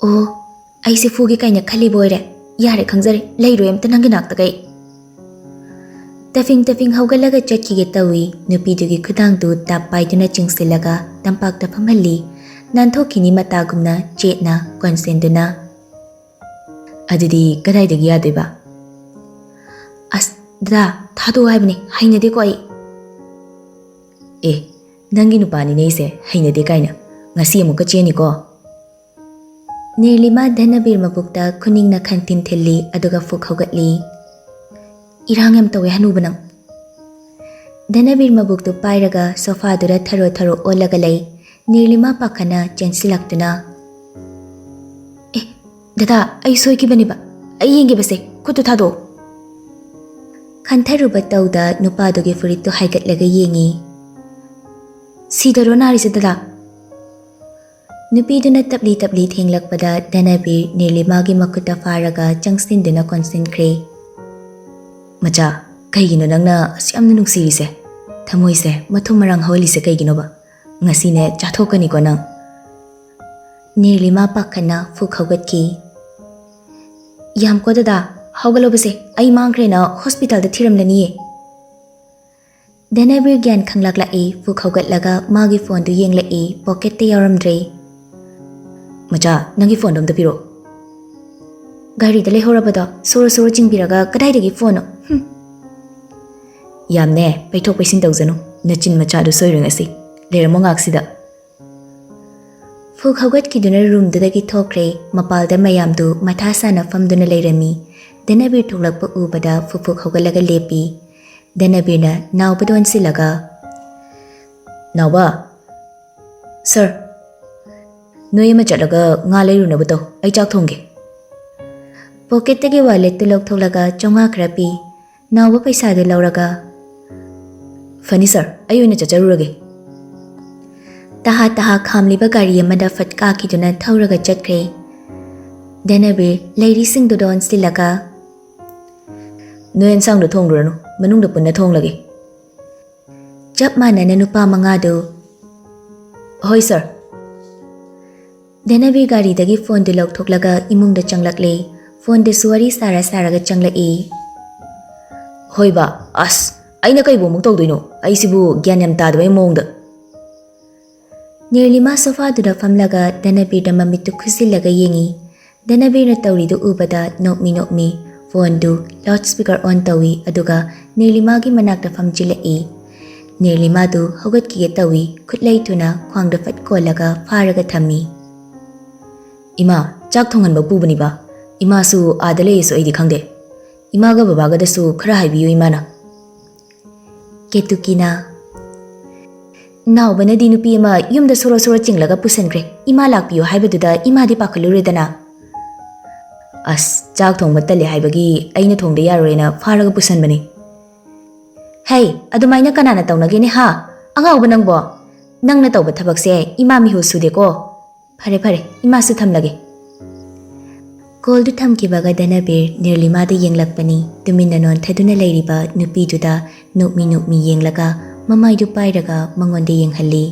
"ꯑꯣ, ꯑꯩꯁꯦ ꯐꯨꯒꯦ ꯀꯥꯏꯅ ꯈꯜꯂꯤꯕ ꯑꯣꯏꯔꯦ꯫ ꯌꯥꯔꯦ, ꯈꯪꯖꯔꯦ, ꯂꯩꯔꯣꯏ ꯑꯝꯇ ꯅꯪꯒꯤ ꯅꯥꯛꯇꯒ ꯑꯩ꯫" ꯇꯐꯤꯡ ꯇꯐꯤꯡ ꯍꯧꯒꯠꯂꯒ ꯆꯠꯈꯤꯒꯦ ꯇꯧꯏ꯫ ꯅꯨꯄꯤꯗꯨꯒꯤ ꯈꯨꯗꯥꯡꯗꯨ ꯇꯥꯞ ꯄꯥꯏꯗꯨꯅ ꯆꯤꯡꯁꯤꯜꯂꯒ ꯇꯝꯄꯥꯛꯇ ꯐꯝꯍꯜꯂꯤ꯫ ꯅꯥꯟꯊꯣꯛꯈꯤꯅꯤ ꯃꯇꯥꯒꯨꯝꯅ ꯆꯦꯠꯅ ꯀꯣꯟꯁꯤꯟꯗꯨꯅ꯫ "ꯑꯗꯨꯗꯤ ꯀꯗꯥꯏꯗꯒꯤ ꯌꯥꯗꯣꯏꯕ?" "ꯑꯁ, "ꯗꯗꯥ, ꯊꯥꯗꯣꯛꯑꯣ ꯍꯥꯏꯕꯅꯤ, ꯍꯩꯅꯗꯦꯀꯣ ꯑꯩ꯫" "ꯑꯦ, ꯅꯪꯒꯤ ꯅꯨꯄꯥꯅꯤꯅꯦ ꯑꯩꯁꯦ, ꯍꯩꯅꯗꯦ ꯀꯥꯏꯅ꯫ ꯉꯁꯤ ꯑꯃꯨꯛꯀ ꯆꯦꯟꯅꯤꯀꯣ?" ꯅꯤꯔꯂꯤꯃꯥ ꯙꯅꯕꯤꯔ ꯃꯕꯨꯛꯇ ꯈꯨꯅꯤꯡꯅ ꯈꯟꯊꯤꯟ ꯊꯤꯜꯂꯤ, ꯑꯗꯨꯒ ꯐꯨꯛ ꯍꯧꯒꯠꯂꯤ꯫ "ꯏꯔꯥꯡ ꯌꯥꯝ ꯇꯧꯋꯦ ꯍꯅꯨꯕ ꯅꯪ꯫" ꯙꯅꯕꯤꯔ ꯃꯕꯨꯛꯇꯨ ꯄꯥꯏꯔꯒ ꯁꯣꯐꯥꯗꯨꯗ ꯊꯔꯣ ꯊꯔꯣ ꯑꯣꯜꯂꯒ ꯂꯩ꯫ ꯅꯤꯔꯂꯤꯃꯥ ꯄꯥꯈꯠꯅ ꯆꯦꯟꯁꯤꯜꯂꯛꯇꯨꯅ, "ꯑꯦ, ꯗꯗꯥ, ꯑꯩ ꯁꯣꯏꯈꯤꯕꯅꯦꯕ꯫ ꯑꯩ ꯌꯦꯡꯒꯦꯕꯁꯦ, ꯈꯨꯠꯇꯨ ꯊꯥꯗꯣꯛꯑꯣ꯫" ꯈꯟꯊꯔꯨꯕ ꯇꯧꯗ ꯅꯨꯄꯥꯗꯨꯒꯤ ꯐꯨꯔꯤꯠꯇꯨ ꯍꯥꯏꯒꯠꯂꯒ ꯌꯦꯡꯉꯤ꯫ "ꯁꯤꯗꯔꯣ ꯅꯥꯔꯤꯁꯦ, ꯗꯗꯥ?" ꯅꯨꯄꯤꯗꯨꯅ ꯇꯞꯂꯤ ꯇꯞꯂꯤ ꯊꯦꯡꯂꯛꯄꯗ ꯙꯅꯕꯤꯔ ꯅꯤꯔꯂꯤꯃꯥꯒꯤ ꯃꯈꯨꯠꯇ ꯐꯥꯔꯒ ꯆꯪꯁꯤꯟꯗꯨꯅ ꯀꯣꯟꯁꯤꯟꯈ꯭ꯔꯦ꯫ "ꯃꯆꯥ, ꯀꯩꯒꯤꯅꯣ ꯅꯪꯅ ꯑꯁꯨꯛ ꯌꯥꯝꯅ ꯅꯨꯡꯁꯤꯔꯤꯁꯦ? ꯊꯃꯣꯏꯁꯦ ꯃꯊꯨꯝ ꯃꯔꯥꯡ ꯍꯧꯍꯜꯂꯤꯁꯦ ꯀꯩꯒꯤꯅꯣꯕ? ꯉꯁꯤꯅꯦ ꯆꯥꯊꯣꯛꯀꯅꯤꯀꯣ ꯅꯪ꯫" ꯅꯤꯔꯂꯤꯃꯥ ꯄꯥꯈꯠꯅ ꯐꯨꯛ ꯍꯧꯒꯠꯈꯤ꯫ "ꯌꯥꯝꯀꯣ ꯗꯗꯥ, ꯍꯧꯒꯠꯂꯣꯕꯁꯦ, ꯑꯩ ꯃꯥꯡꯈ꯭ꯔꯦꯅ ꯍꯣꯁꯄꯤꯇꯥꯜꯗ ꯊꯤꯔꯝꯂꯅꯤꯌꯦ꯫" ꯙꯅꯕꯤꯔ ꯒ꯭ꯌꯥꯟ ꯈꯪꯂꯛꯂꯛꯏ꯫ ꯐꯨꯛ ꯍꯧꯒꯠꯂꯒ ꯃꯥꯒꯤ ꯐꯣꯟꯗꯨ ꯌꯦꯡꯂꯛꯏ, ꯄꯣꯀꯦꯠꯇ ꯌꯥꯎꯔꯝꯗ꯭ꯔꯦ꯫ "ꯃꯆꯥ, ꯅꯪꯒꯤ ꯐꯣꯟꯗꯣ ꯑꯝꯇ ꯄꯤꯔꯛꯑꯣ꯫" "ꯒꯥꯔꯤꯗ ꯂꯩꯍꯧꯔꯕꯗꯣ ꯁꯣꯔꯣ ꯁꯣꯔꯣ ꯆꯤꯡꯕꯤꯔꯒ ꯀꯗꯥꯏꯗꯒꯤ ꯐꯣꯟꯅꯣ? ꯍꯨꯝ꯫" "ꯌꯥꯝꯅꯦ ꯄꯩꯊꯣꯛ ꯄꯩꯁꯤꯟ ꯇꯧꯖꯅꯨ, ꯅꯆꯤꯟ ꯃꯆꯥꯗꯨ ꯁꯣꯏꯔꯣꯏ ꯉꯁꯤ꯫ ꯂꯩꯔꯝꯃꯣ ꯉꯥꯛꯁꯤꯗ꯫" ꯐꯨꯛ ꯍꯧꯒꯠꯈꯤꯗꯨꯅ ꯔꯨꯝꯗꯨꯗꯒꯤ ꯊꯣꯛꯈ꯭ꯔꯦ꯫ ꯃꯄꯥꯜꯗ ꯃꯌꯥꯝꯗꯨ ꯃꯊꯥ ꯁꯥꯅ ꯐꯝꯗꯨꯅ ꯂꯩꯔꯝꯃꯤ꯫ ꯙꯅꯕꯤꯔ ꯊꯣꯛꯂꯛꯄ ꯎꯕꯗ ꯐꯨꯛ ꯐꯨꯛ ꯍꯧꯒꯠꯂꯒ ꯂꯦꯞꯄꯤ꯫ ꯙꯅꯕꯤꯔꯅ ꯅꯥꯎꯕꯗ ꯑꯣꯟꯁꯤꯜꯂꯒ, "ꯅꯥꯎꯕ꯫" "ꯁꯥꯔ꯫" "ꯅꯣꯏ ꯑꯃ ꯆꯠꯂꯒ ꯉꯥ ꯂꯩꯔꯨꯅꯕ ꯇꯧ, ꯑꯩ ꯆꯥꯛ ꯊꯣꯡꯒꯦ꯫" ꯄꯣꯀꯦꯠꯇꯒꯤ ꯋꯥꯂꯦꯠꯇꯨ ꯂꯧꯊꯣꯛꯂꯒ ꯆꯥꯝꯃꯉꯥ ꯈꯔ ꯄꯤ꯫ ꯅꯥꯎꯕ ꯄꯩꯁꯥꯗꯨ ꯂꯧꯔꯒ, "ꯐꯅꯤ ꯁꯥꯔ, ꯑꯩ ꯑꯣꯏꯅ ꯆꯠꯆꯔꯨꯔꯒꯦ꯫" ꯇꯍꯥ ꯇꯍꯥ ꯈꯥꯝꯂꯤꯕ ꯒꯥꯔꯤ ꯑꯃꯗ ꯐꯠ ꯀꯥꯈꯤꯗꯨꯅ ꯊꯧꯔꯒ ꯆꯠꯈ꯭ꯔꯦ꯫ ꯙꯅꯕꯤꯔ ꯂꯩꯔꯤꯁꯤꯡꯗꯨꯗ ꯑꯣꯟꯁꯤꯜꯂꯒ, "ꯅꯣꯏ ꯑꯦꯟꯁꯥꯡꯗꯣ ꯊꯣꯡꯂꯨꯔꯅꯨ, ꯃꯅꯨꯡꯗ ꯄꯨꯟꯅ ꯊꯣꯡꯂꯒꯦ꯫" ꯆꯞ ꯃꯥꯟꯅꯅ ꯅꯨꯄꯥ ꯃꯉꯥꯗꯨ, "ꯍꯣꯏ ꯁꯥꯔ꯫" ꯙꯅꯕꯤꯔ ꯒꯥꯔꯤꯗꯒꯤ ꯐꯣꯟꯗꯨ ꯂꯧꯊꯣꯛꯂꯒ ꯏꯃꯨꯡꯗ ꯆꯪꯂꯛꯂꯦ꯫ ꯐꯣꯟꯗꯁꯨ ꯋꯥꯔꯤ ꯁꯥꯔ ꯁꯥꯔꯒ ꯆꯪꯂꯛꯏ꯫ "ꯍꯣꯏ ꯕꯥ, ꯑꯁ, ꯑꯩꯅ ꯀꯩꯕꯨ ꯑꯃꯨꯛ ꯇꯧꯗꯣꯏꯅꯣ? ꯑꯩꯁꯤꯕꯨ ꯒ꯭ꯌꯥꯟ ꯌꯥꯝ ꯇꯥꯗꯕꯩ ꯃꯑꯣꯡꯗ꯫" ꯅꯤꯔꯂꯤꯃꯥ ꯁꯣꯐꯥꯗꯨꯗ ꯐꯝꯂꯒ ꯙꯅꯕꯤꯔꯗ ꯃꯃꯤꯠꯇꯨ ꯈꯨꯖꯤꯜꯂꯒ ꯌꯦꯡꯉꯤ꯫ ꯙꯅꯕꯤꯔꯅ ꯇꯧꯔꯤꯗꯨ ꯎꯕꯗ ꯅꯣꯛꯃꯤ ꯅꯣꯛꯃꯤ ꯐꯣꯟꯗꯨ ꯂꯥꯎꯗ ꯁ꯭ꯄꯤꯀꯔ ꯑꯣꯟ ꯇꯧꯏ, ꯑꯗꯨꯒ ꯅꯤꯔꯂꯤꯃꯥꯒꯤ ꯃꯅꯥꯛꯇ ꯐꯝꯖꯤꯜꯂꯛꯏ꯫ ꯅꯤꯔꯂꯤꯃꯥꯗꯨ ꯍꯧꯒꯠꯈꯤꯒꯦ ꯇꯧꯏ, ꯈꯨꯠꯂꯩ ꯊꯨꯅ ꯈ꯭ꯋꯥꯡꯗ ꯐꯠ ꯀꯣꯜꯂꯒ ꯐꯥꯔꯒ ꯊꯝꯃꯤ꯫ "ꯏꯃꯥ, ꯆꯥꯛ ꯊꯣꯡꯍꯟꯕ ꯄꯨꯕꯅꯤꯕ꯫ ꯏꯃꯥꯁꯨ ꯑꯥꯗ ꯂꯩꯌꯦꯁꯨ ꯑꯩꯗꯤ ꯈꯪꯗꯦ꯫ ꯏꯃꯥꯒ ꯕꯕꯥꯒꯗꯁꯨ ꯈꯔ ꯍꯥꯏꯕꯤꯌꯨ ꯏꯃꯥꯅ꯫" ꯀꯦꯇꯨꯀꯤꯅ, "ꯅꯥꯎꯕꯅꯗꯤ ꯅꯨꯄꯤ ꯑꯃ ꯌꯨꯝꯗ ꯁꯣꯔꯣ ꯁꯣꯔꯣ ꯆꯤꯡꯂꯒ ꯄꯨꯁꯟꯈ꯭ꯔꯦ꯫ ꯏꯃꯥ ꯂꯥꯛꯄꯤꯌꯨ ꯍꯥꯏꯕꯗꯨꯗ ꯏꯃꯥꯗꯤ ꯄꯥꯈꯠꯂꯨꯔꯦꯗꯅ꯫" "ꯑꯁ, ꯆꯥꯛ ꯊꯣꯡꯕ ꯇꯜꯂꯦ ꯍꯥꯏꯕꯒꯤ ꯑꯩꯅ ꯊꯣꯡꯗ ꯌꯥꯔꯣꯏꯅ ꯐꯥꯔꯒ ꯄꯨꯁꯟꯕꯅꯤ꯫" "ꯍꯩ, ꯑꯗꯨꯃꯥꯏꯅ ꯀꯅꯥꯅ ꯇꯧꯅꯒꯦꯅꯦ ꯍꯥ? ꯑꯉꯥꯎꯕ ꯅꯪꯕꯣ! ꯅꯪꯅ ꯇꯧꯕ ꯊꯕꯛꯁꯦ ꯏꯃꯥ ꯃꯤꯍꯨꯜ ꯁꯨꯗꯦꯀꯣ꯫ ꯐꯔꯦ, ꯐꯔꯦ, ꯏꯃꯥꯁꯨ ꯊꯝꯂꯒꯦ꯫" ꯀꯣꯜꯗꯨ ꯊꯝꯈꯤꯕꯒ ꯙꯅꯕꯤꯔ ꯅꯤꯔꯂꯤꯃꯥꯗ ꯌꯦꯡꯂꯛꯄꯅꯤ꯫ ꯇꯨꯃꯤꯟꯅ ꯅꯣꯟꯊꯗꯨꯅ ꯂꯩꯔꯤꯕ ꯅꯨꯄꯤꯗꯨꯗ ꯅꯣꯛꯃꯤ ꯅꯣꯛꯃꯤ ꯌꯦꯡꯂꯒ ꯃꯃꯥꯏꯗꯨ ꯄꯥꯏꯔꯒ ꯃꯉꯣꯟꯗ ꯌꯦꯡꯍꯜꯂꯤ꯫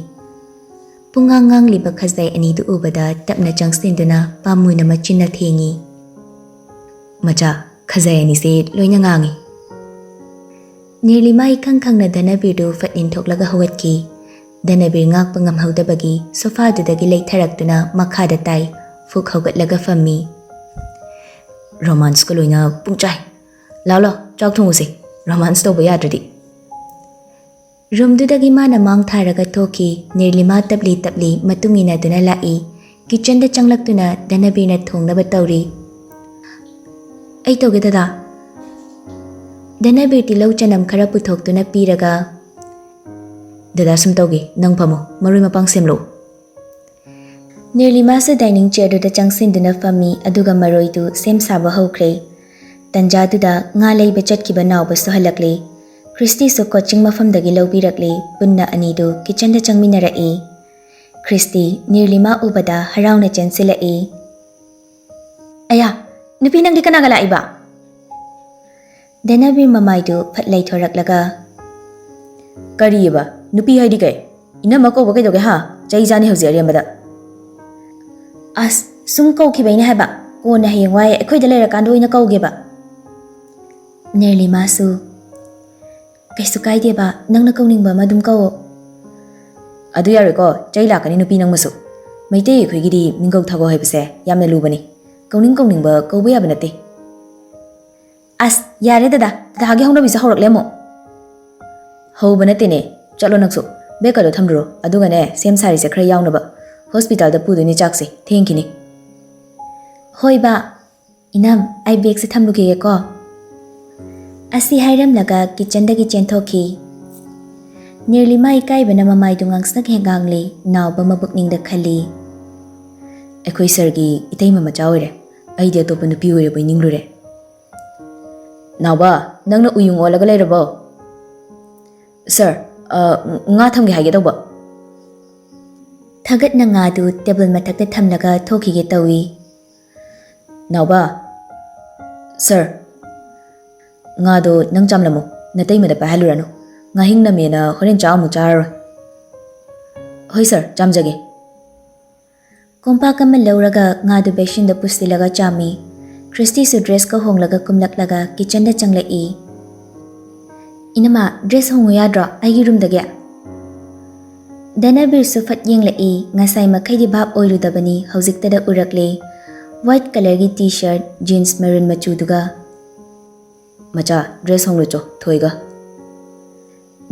ꯄꯨꯡꯉꯥꯡ ꯉꯥꯡꯂꯤꯕ ꯈꯖꯥꯏ ꯑꯅꯤꯗꯨ ꯎꯕꯗ ꯇꯞꯅ ꯆꯪꯁꯤꯟꯗꯨꯅ ꯄꯥꯝꯃꯨꯅ ꯃꯆꯤꯟꯅ ꯊꯦꯡꯏ꯫ "ꯃꯆꯥ, ꯈꯖꯥꯏ ꯑꯅꯤꯁꯦ ꯂꯣꯏꯅ ꯉꯥꯡꯉꯤ꯫" ꯅꯤꯔꯂꯤꯃꯥ ꯏꯈꯪ ꯈꯪꯅ ꯙꯅꯕꯤꯔꯗꯨ ꯐꯠ ꯏꯟꯊꯣꯛꯂꯒ ꯍꯧꯒꯠꯈꯤ꯫ ꯙꯅꯕꯤꯔ ꯉꯥꯛꯄ ꯉꯝꯍꯧꯗꯕꯒꯤ ꯁꯣꯐꯥꯗꯨꯗꯒꯤ ꯂꯩꯊꯔꯛꯇꯨꯅ ꯃꯈꯥꯗ ꯇꯥꯏ꯫ ꯐꯨꯛ ꯍꯧꯒꯠꯂꯒ ꯐꯝꯃꯤ꯫ "ꯔꯣꯃꯥꯟꯁꯀ ꯂꯣꯏꯅ ꯄꯨꯡꯆꯥꯏ꯫ ꯂꯥꯎ ꯂꯥꯎ, ꯆꯥꯛ ꯊꯣꯡꯉꯨꯁꯦ, ꯔꯣꯃꯥꯟꯁ ꯇꯧꯕ ꯌꯥꯗ꯭ꯔꯗꯤ꯫" ꯔꯨꯝꯗꯨꯗꯒꯤ ꯃꯥꯅ ꯃꯥꯡ ꯊꯥꯔꯒ ꯊꯣꯛꯈꯤ꯫ ꯅꯤꯔꯂꯤꯃꯥ ꯇꯞꯂꯤ ꯇꯞꯂꯤ ꯃꯇꯨꯡ ꯏꯟꯅꯗꯨꯅ ꯂꯥꯛꯏ꯫ ꯀꯤꯆꯟꯗ ꯆꯪꯂꯛꯇꯨꯅ ꯙꯅꯕꯤꯔꯅ ꯊꯣꯡꯅꯕ ꯇꯧꯔꯤ꯫ "ꯑꯩ ꯇꯧꯒꯦ ꯗꯗꯥ꯫" ꯙꯅꯕꯤꯔ ꯇꯤꯜꯍꯧ ꯆꯅꯝ ꯈꯔ ꯄꯨꯊꯣꯛꯇꯨꯅ ꯄꯤꯔꯒ, "ꯗꯗꯥ ꯁꯨꯝ ꯇꯧꯒꯦ, ꯅꯪ ꯐꯝꯃꯣ, ꯃꯔꯣꯏ ꯃꯄꯥꯡ ꯁꯦꯝꯂꯛꯑꯣ꯫" ꯅꯤꯔꯂꯤꯃꯥꯁꯨ ꯗꯥꯏꯅꯤꯡ ꯆꯤꯌꯔꯗꯨꯗ ꯆꯪꯁꯤꯟꯗꯨꯅ ꯐꯝꯃꯤ, ꯑꯗꯨꯒ ꯃꯔꯣꯏꯗꯨ ꯁꯦꯝ ꯁꯥꯕ ꯍꯧꯈ꯭ꯔꯦ꯫ ꯇꯟꯖꯥꯗꯨꯗ ꯉꯥ ꯂꯩꯕ ꯆꯠꯈꯤꯕ ꯅꯥꯎꯕꯁꯨ ꯍꯜꯂꯛꯂꯦ꯫ ꯈ꯭ꯔꯤꯁꯇꯤꯁꯨ ꯀꯣꯆꯤꯡ ꯃꯐꯝꯗꯒꯤ ꯂꯧꯕꯤꯔꯛꯂꯦ꯫ ꯄꯨꯟꯅ ꯑꯅꯤꯗꯨ ꯀꯤꯆꯟꯗ ꯆꯪꯃꯤꯟꯅꯔꯛꯏ꯫ ꯈ꯭ꯔꯤꯁꯇꯤ ꯅꯤꯔꯂꯤꯃꯥ ꯎꯕꯗ ꯍꯔꯥꯎꯅ ꯆꯦꯟꯁꯤꯜꯂꯛꯏ꯫ "ꯑꯌꯥ, ꯅꯨꯄꯤ, ꯅꯪꯗꯤ ꯀꯅꯥꯒ ꯂꯥꯛꯏꯕ?" ꯙꯅꯕꯤꯔ ꯃꯃꯥꯏꯗꯨ ꯐꯠ ꯂꯩꯊꯣꯔꯛꯂꯒ, "ꯀꯔꯤꯑꯕ? ꯅꯨꯄꯤ ꯍꯥꯏꯗꯤ ꯀꯩ? ꯏꯅꯝꯃ ꯀꯧꯕ ꯀꯩꯗꯧꯒꯦ ꯍꯥ? ꯆꯩ ꯆꯥꯅꯤ ꯍꯧꯖꯤꯛ ꯑꯔꯦꯝꯕꯗ꯫" "ꯑꯁ, ꯁꯨꯝ ꯀꯧꯈꯤꯕꯩꯅꯦ ꯍꯥꯏꯕ꯫ ꯀꯣꯟꯅ ꯍꯌꯦꯡꯋꯥꯏ ꯑꯩꯈꯣꯏꯗ ꯂꯩꯔꯀꯥꯟꯗ ꯑꯣꯏꯅ ꯀꯧꯒꯦꯕ꯫" ꯅꯤꯔꯂꯤꯃꯥꯁꯨ, "ꯀꯩꯁꯨ ꯀꯥꯏꯗꯦꯕ, ꯅꯪꯅ ꯀꯧꯅꯤꯡꯕ ꯑꯃ ꯑꯗꯨꯝ ꯀꯧꯋꯣ꯫" "ꯑꯗꯨ ꯌꯥꯔꯣꯏꯀꯣ, ꯆꯩ ꯂꯥꯛꯀꯅꯤ ꯅꯨꯄꯤ ꯅꯪꯃꯁꯨ꯫ ꯃꯩꯇꯩ ꯑꯩꯈꯣꯏꯒꯤꯗꯤ ꯃꯤꯡꯒꯧ ꯊꯥꯒꯧ ꯍꯥꯏꯕꯁꯦ ꯌꯥꯝꯅ ꯂꯨꯕꯅꯤ꯫ ꯀꯧꯅꯤꯡ ꯀꯧꯅꯤꯡꯕ ꯀꯧꯕ ꯌꯥꯕ ꯅꯠꯇꯦ꯫" ꯑꯁ, ꯌꯥꯔꯦ ꯗꯗꯥ, ꯗꯗꯥꯒꯤ ꯍꯧꯅꯕꯤꯁꯦ ꯍꯧꯔꯛꯂꯦ ꯑꯃꯨꯛ꯫ ꯍꯧꯕ ꯅꯠꯇꯦꯅꯦ, ꯆꯠꯂꯣ ꯅꯪꯁꯨ꯫ ꯕꯦꯛꯀꯗꯣ ꯊꯝꯂꯨꯔꯣ, ꯑꯗꯨꯒꯅꯦ, ꯁꯦꯝ ꯁꯥꯔꯤꯁꯦ ꯈꯔ ꯌꯥꯎꯅꯕ꯫ ꯍꯣꯁꯄꯤꯇꯥꯜꯗ ꯄꯨꯗꯣꯏꯅꯦ ꯆꯥꯛꯁꯦ, ꯊꯦꯡꯈꯤꯅꯤ꯫ ꯍꯣꯏ ꯕꯥ꯫ ꯏꯅꯝ, ꯑꯩ ꯕꯦꯛꯁꯦ ꯊꯝꯂꯨꯈꯤꯒꯦꯀꯣ꯫ ꯑꯁꯤ ꯍꯥꯏꯔꯝꯂꯒ ꯀꯤꯠꯆꯟꯗꯒꯤ ꯆꯦꯟꯊꯣꯛꯈꯤ꯫ ꯅꯤꯔꯂꯤꯃꯥ ꯏꯀꯥꯏꯕꯅ ꯃꯃꯥꯏꯗꯨ ꯉꯥꯡꯁꯪ ꯍꯦꯛ ꯉꯥꯡꯂꯤ, ꯅꯥꯎꯕ ꯃꯕꯨꯛꯅꯤꯡꯗ ꯈꯜꯂꯤ꯫ ꯑꯩꯈꯣꯏ ꯁꯔꯒꯤ ꯏꯇꯩꯃ ꯃꯆꯥ ꯑꯣꯏꯔꯦ, ꯑꯩꯗꯤ ꯑꯇꯣꯞꯄ ꯅꯨꯄꯤ ꯑꯣꯏꯔꯕꯣꯏ ꯅꯤꯡꯂꯨꯔꯦ꯫ ꯅꯥꯎꯕ, ꯅꯪꯅ ꯎꯌꯨꯡ ꯑꯣꯜꯂꯒ ꯂꯩꯔꯕꯣ? ꯁꯔ, ꯑ, ꯉꯥ ꯊꯝꯒꯦ ꯍꯥꯏꯒꯦ ꯇꯧꯕ꯫ ꯊꯥꯒꯠꯅ ꯉꯥꯗꯨ ꯇꯦꯕꯜ ꯃꯊꯛꯇ ꯊꯝꯂꯒ ꯊꯣꯛꯈꯤꯒꯦ ꯇꯧꯏ꯫ ꯅꯥꯎꯕ, ꯁꯔ, ꯉꯥꯗꯣ ꯅꯪ ꯆꯥꯝꯂꯝꯃꯨ, ꯅꯇꯩꯃꯗ ꯄꯥꯏꯍꯜꯂꯨꯔꯅꯨ꯫ ꯉꯥꯍꯤꯡ ꯅꯝꯃꯦꯅ ꯍꯣꯔꯦꯟ ꯆꯥꯛ ꯑꯃꯨꯛ ꯆꯥꯔꯔꯣꯏ꯫ ꯍꯣꯏ ꯁꯔ, ꯆꯥꯝꯖꯒꯦ꯫ ꯀꯣꯝꯄꯥꯛ ꯑꯃ ꯂꯧꯔꯒ ꯉꯥꯗꯨ ꯕꯦꯁꯤꯟꯗ ꯄꯨꯁꯤꯜꯂꯒ ꯆꯥꯝꯃꯤ꯫ ꯈ꯭ꯔꯤꯁꯇꯤꯁꯨ ꯗ꯭ꯔꯦꯁꯀ ꯍꯣꯡꯂꯒ ꯀꯨꯝꯂꯛꯂꯒ ꯀꯤꯠꯆꯟꯗ ꯆꯪꯂꯛꯏ꯫ "ꯏꯅꯝꯃ, ꯗ꯭ꯔꯦꯁ ꯍꯣꯡꯉꯨ ꯌꯥꯗ꯭ꯔꯣ ꯑꯩꯒꯤ ꯔꯨꯝꯗꯒꯤ?" ꯙꯅꯕꯤꯔꯁꯨ ꯐꯠ ꯌꯦꯡꯂꯛꯏ꯫ ꯉꯁꯥꯏ ꯃꯈꯩꯗꯤ ꯚꯥꯞ ꯑꯣꯏꯔꯨꯗꯕꯅꯤ, ꯍꯧꯖꯤꯛꯇꯗ ꯎꯔꯛꯂꯦ꯫ ꯋꯥꯏꯠ ꯀꯂꯔꯒꯤ ꯇꯤ ꯁꯔꯠ, ꯖꯤꯟꯁ ꯃꯔꯨꯟ ꯃꯆꯨꯗꯨꯒ꯫ "ꯃꯆꯥ, ꯗ꯭ꯔꯦꯁ ꯍꯣꯡꯂꯨꯆꯣ, ꯊꯣꯏꯒ꯫"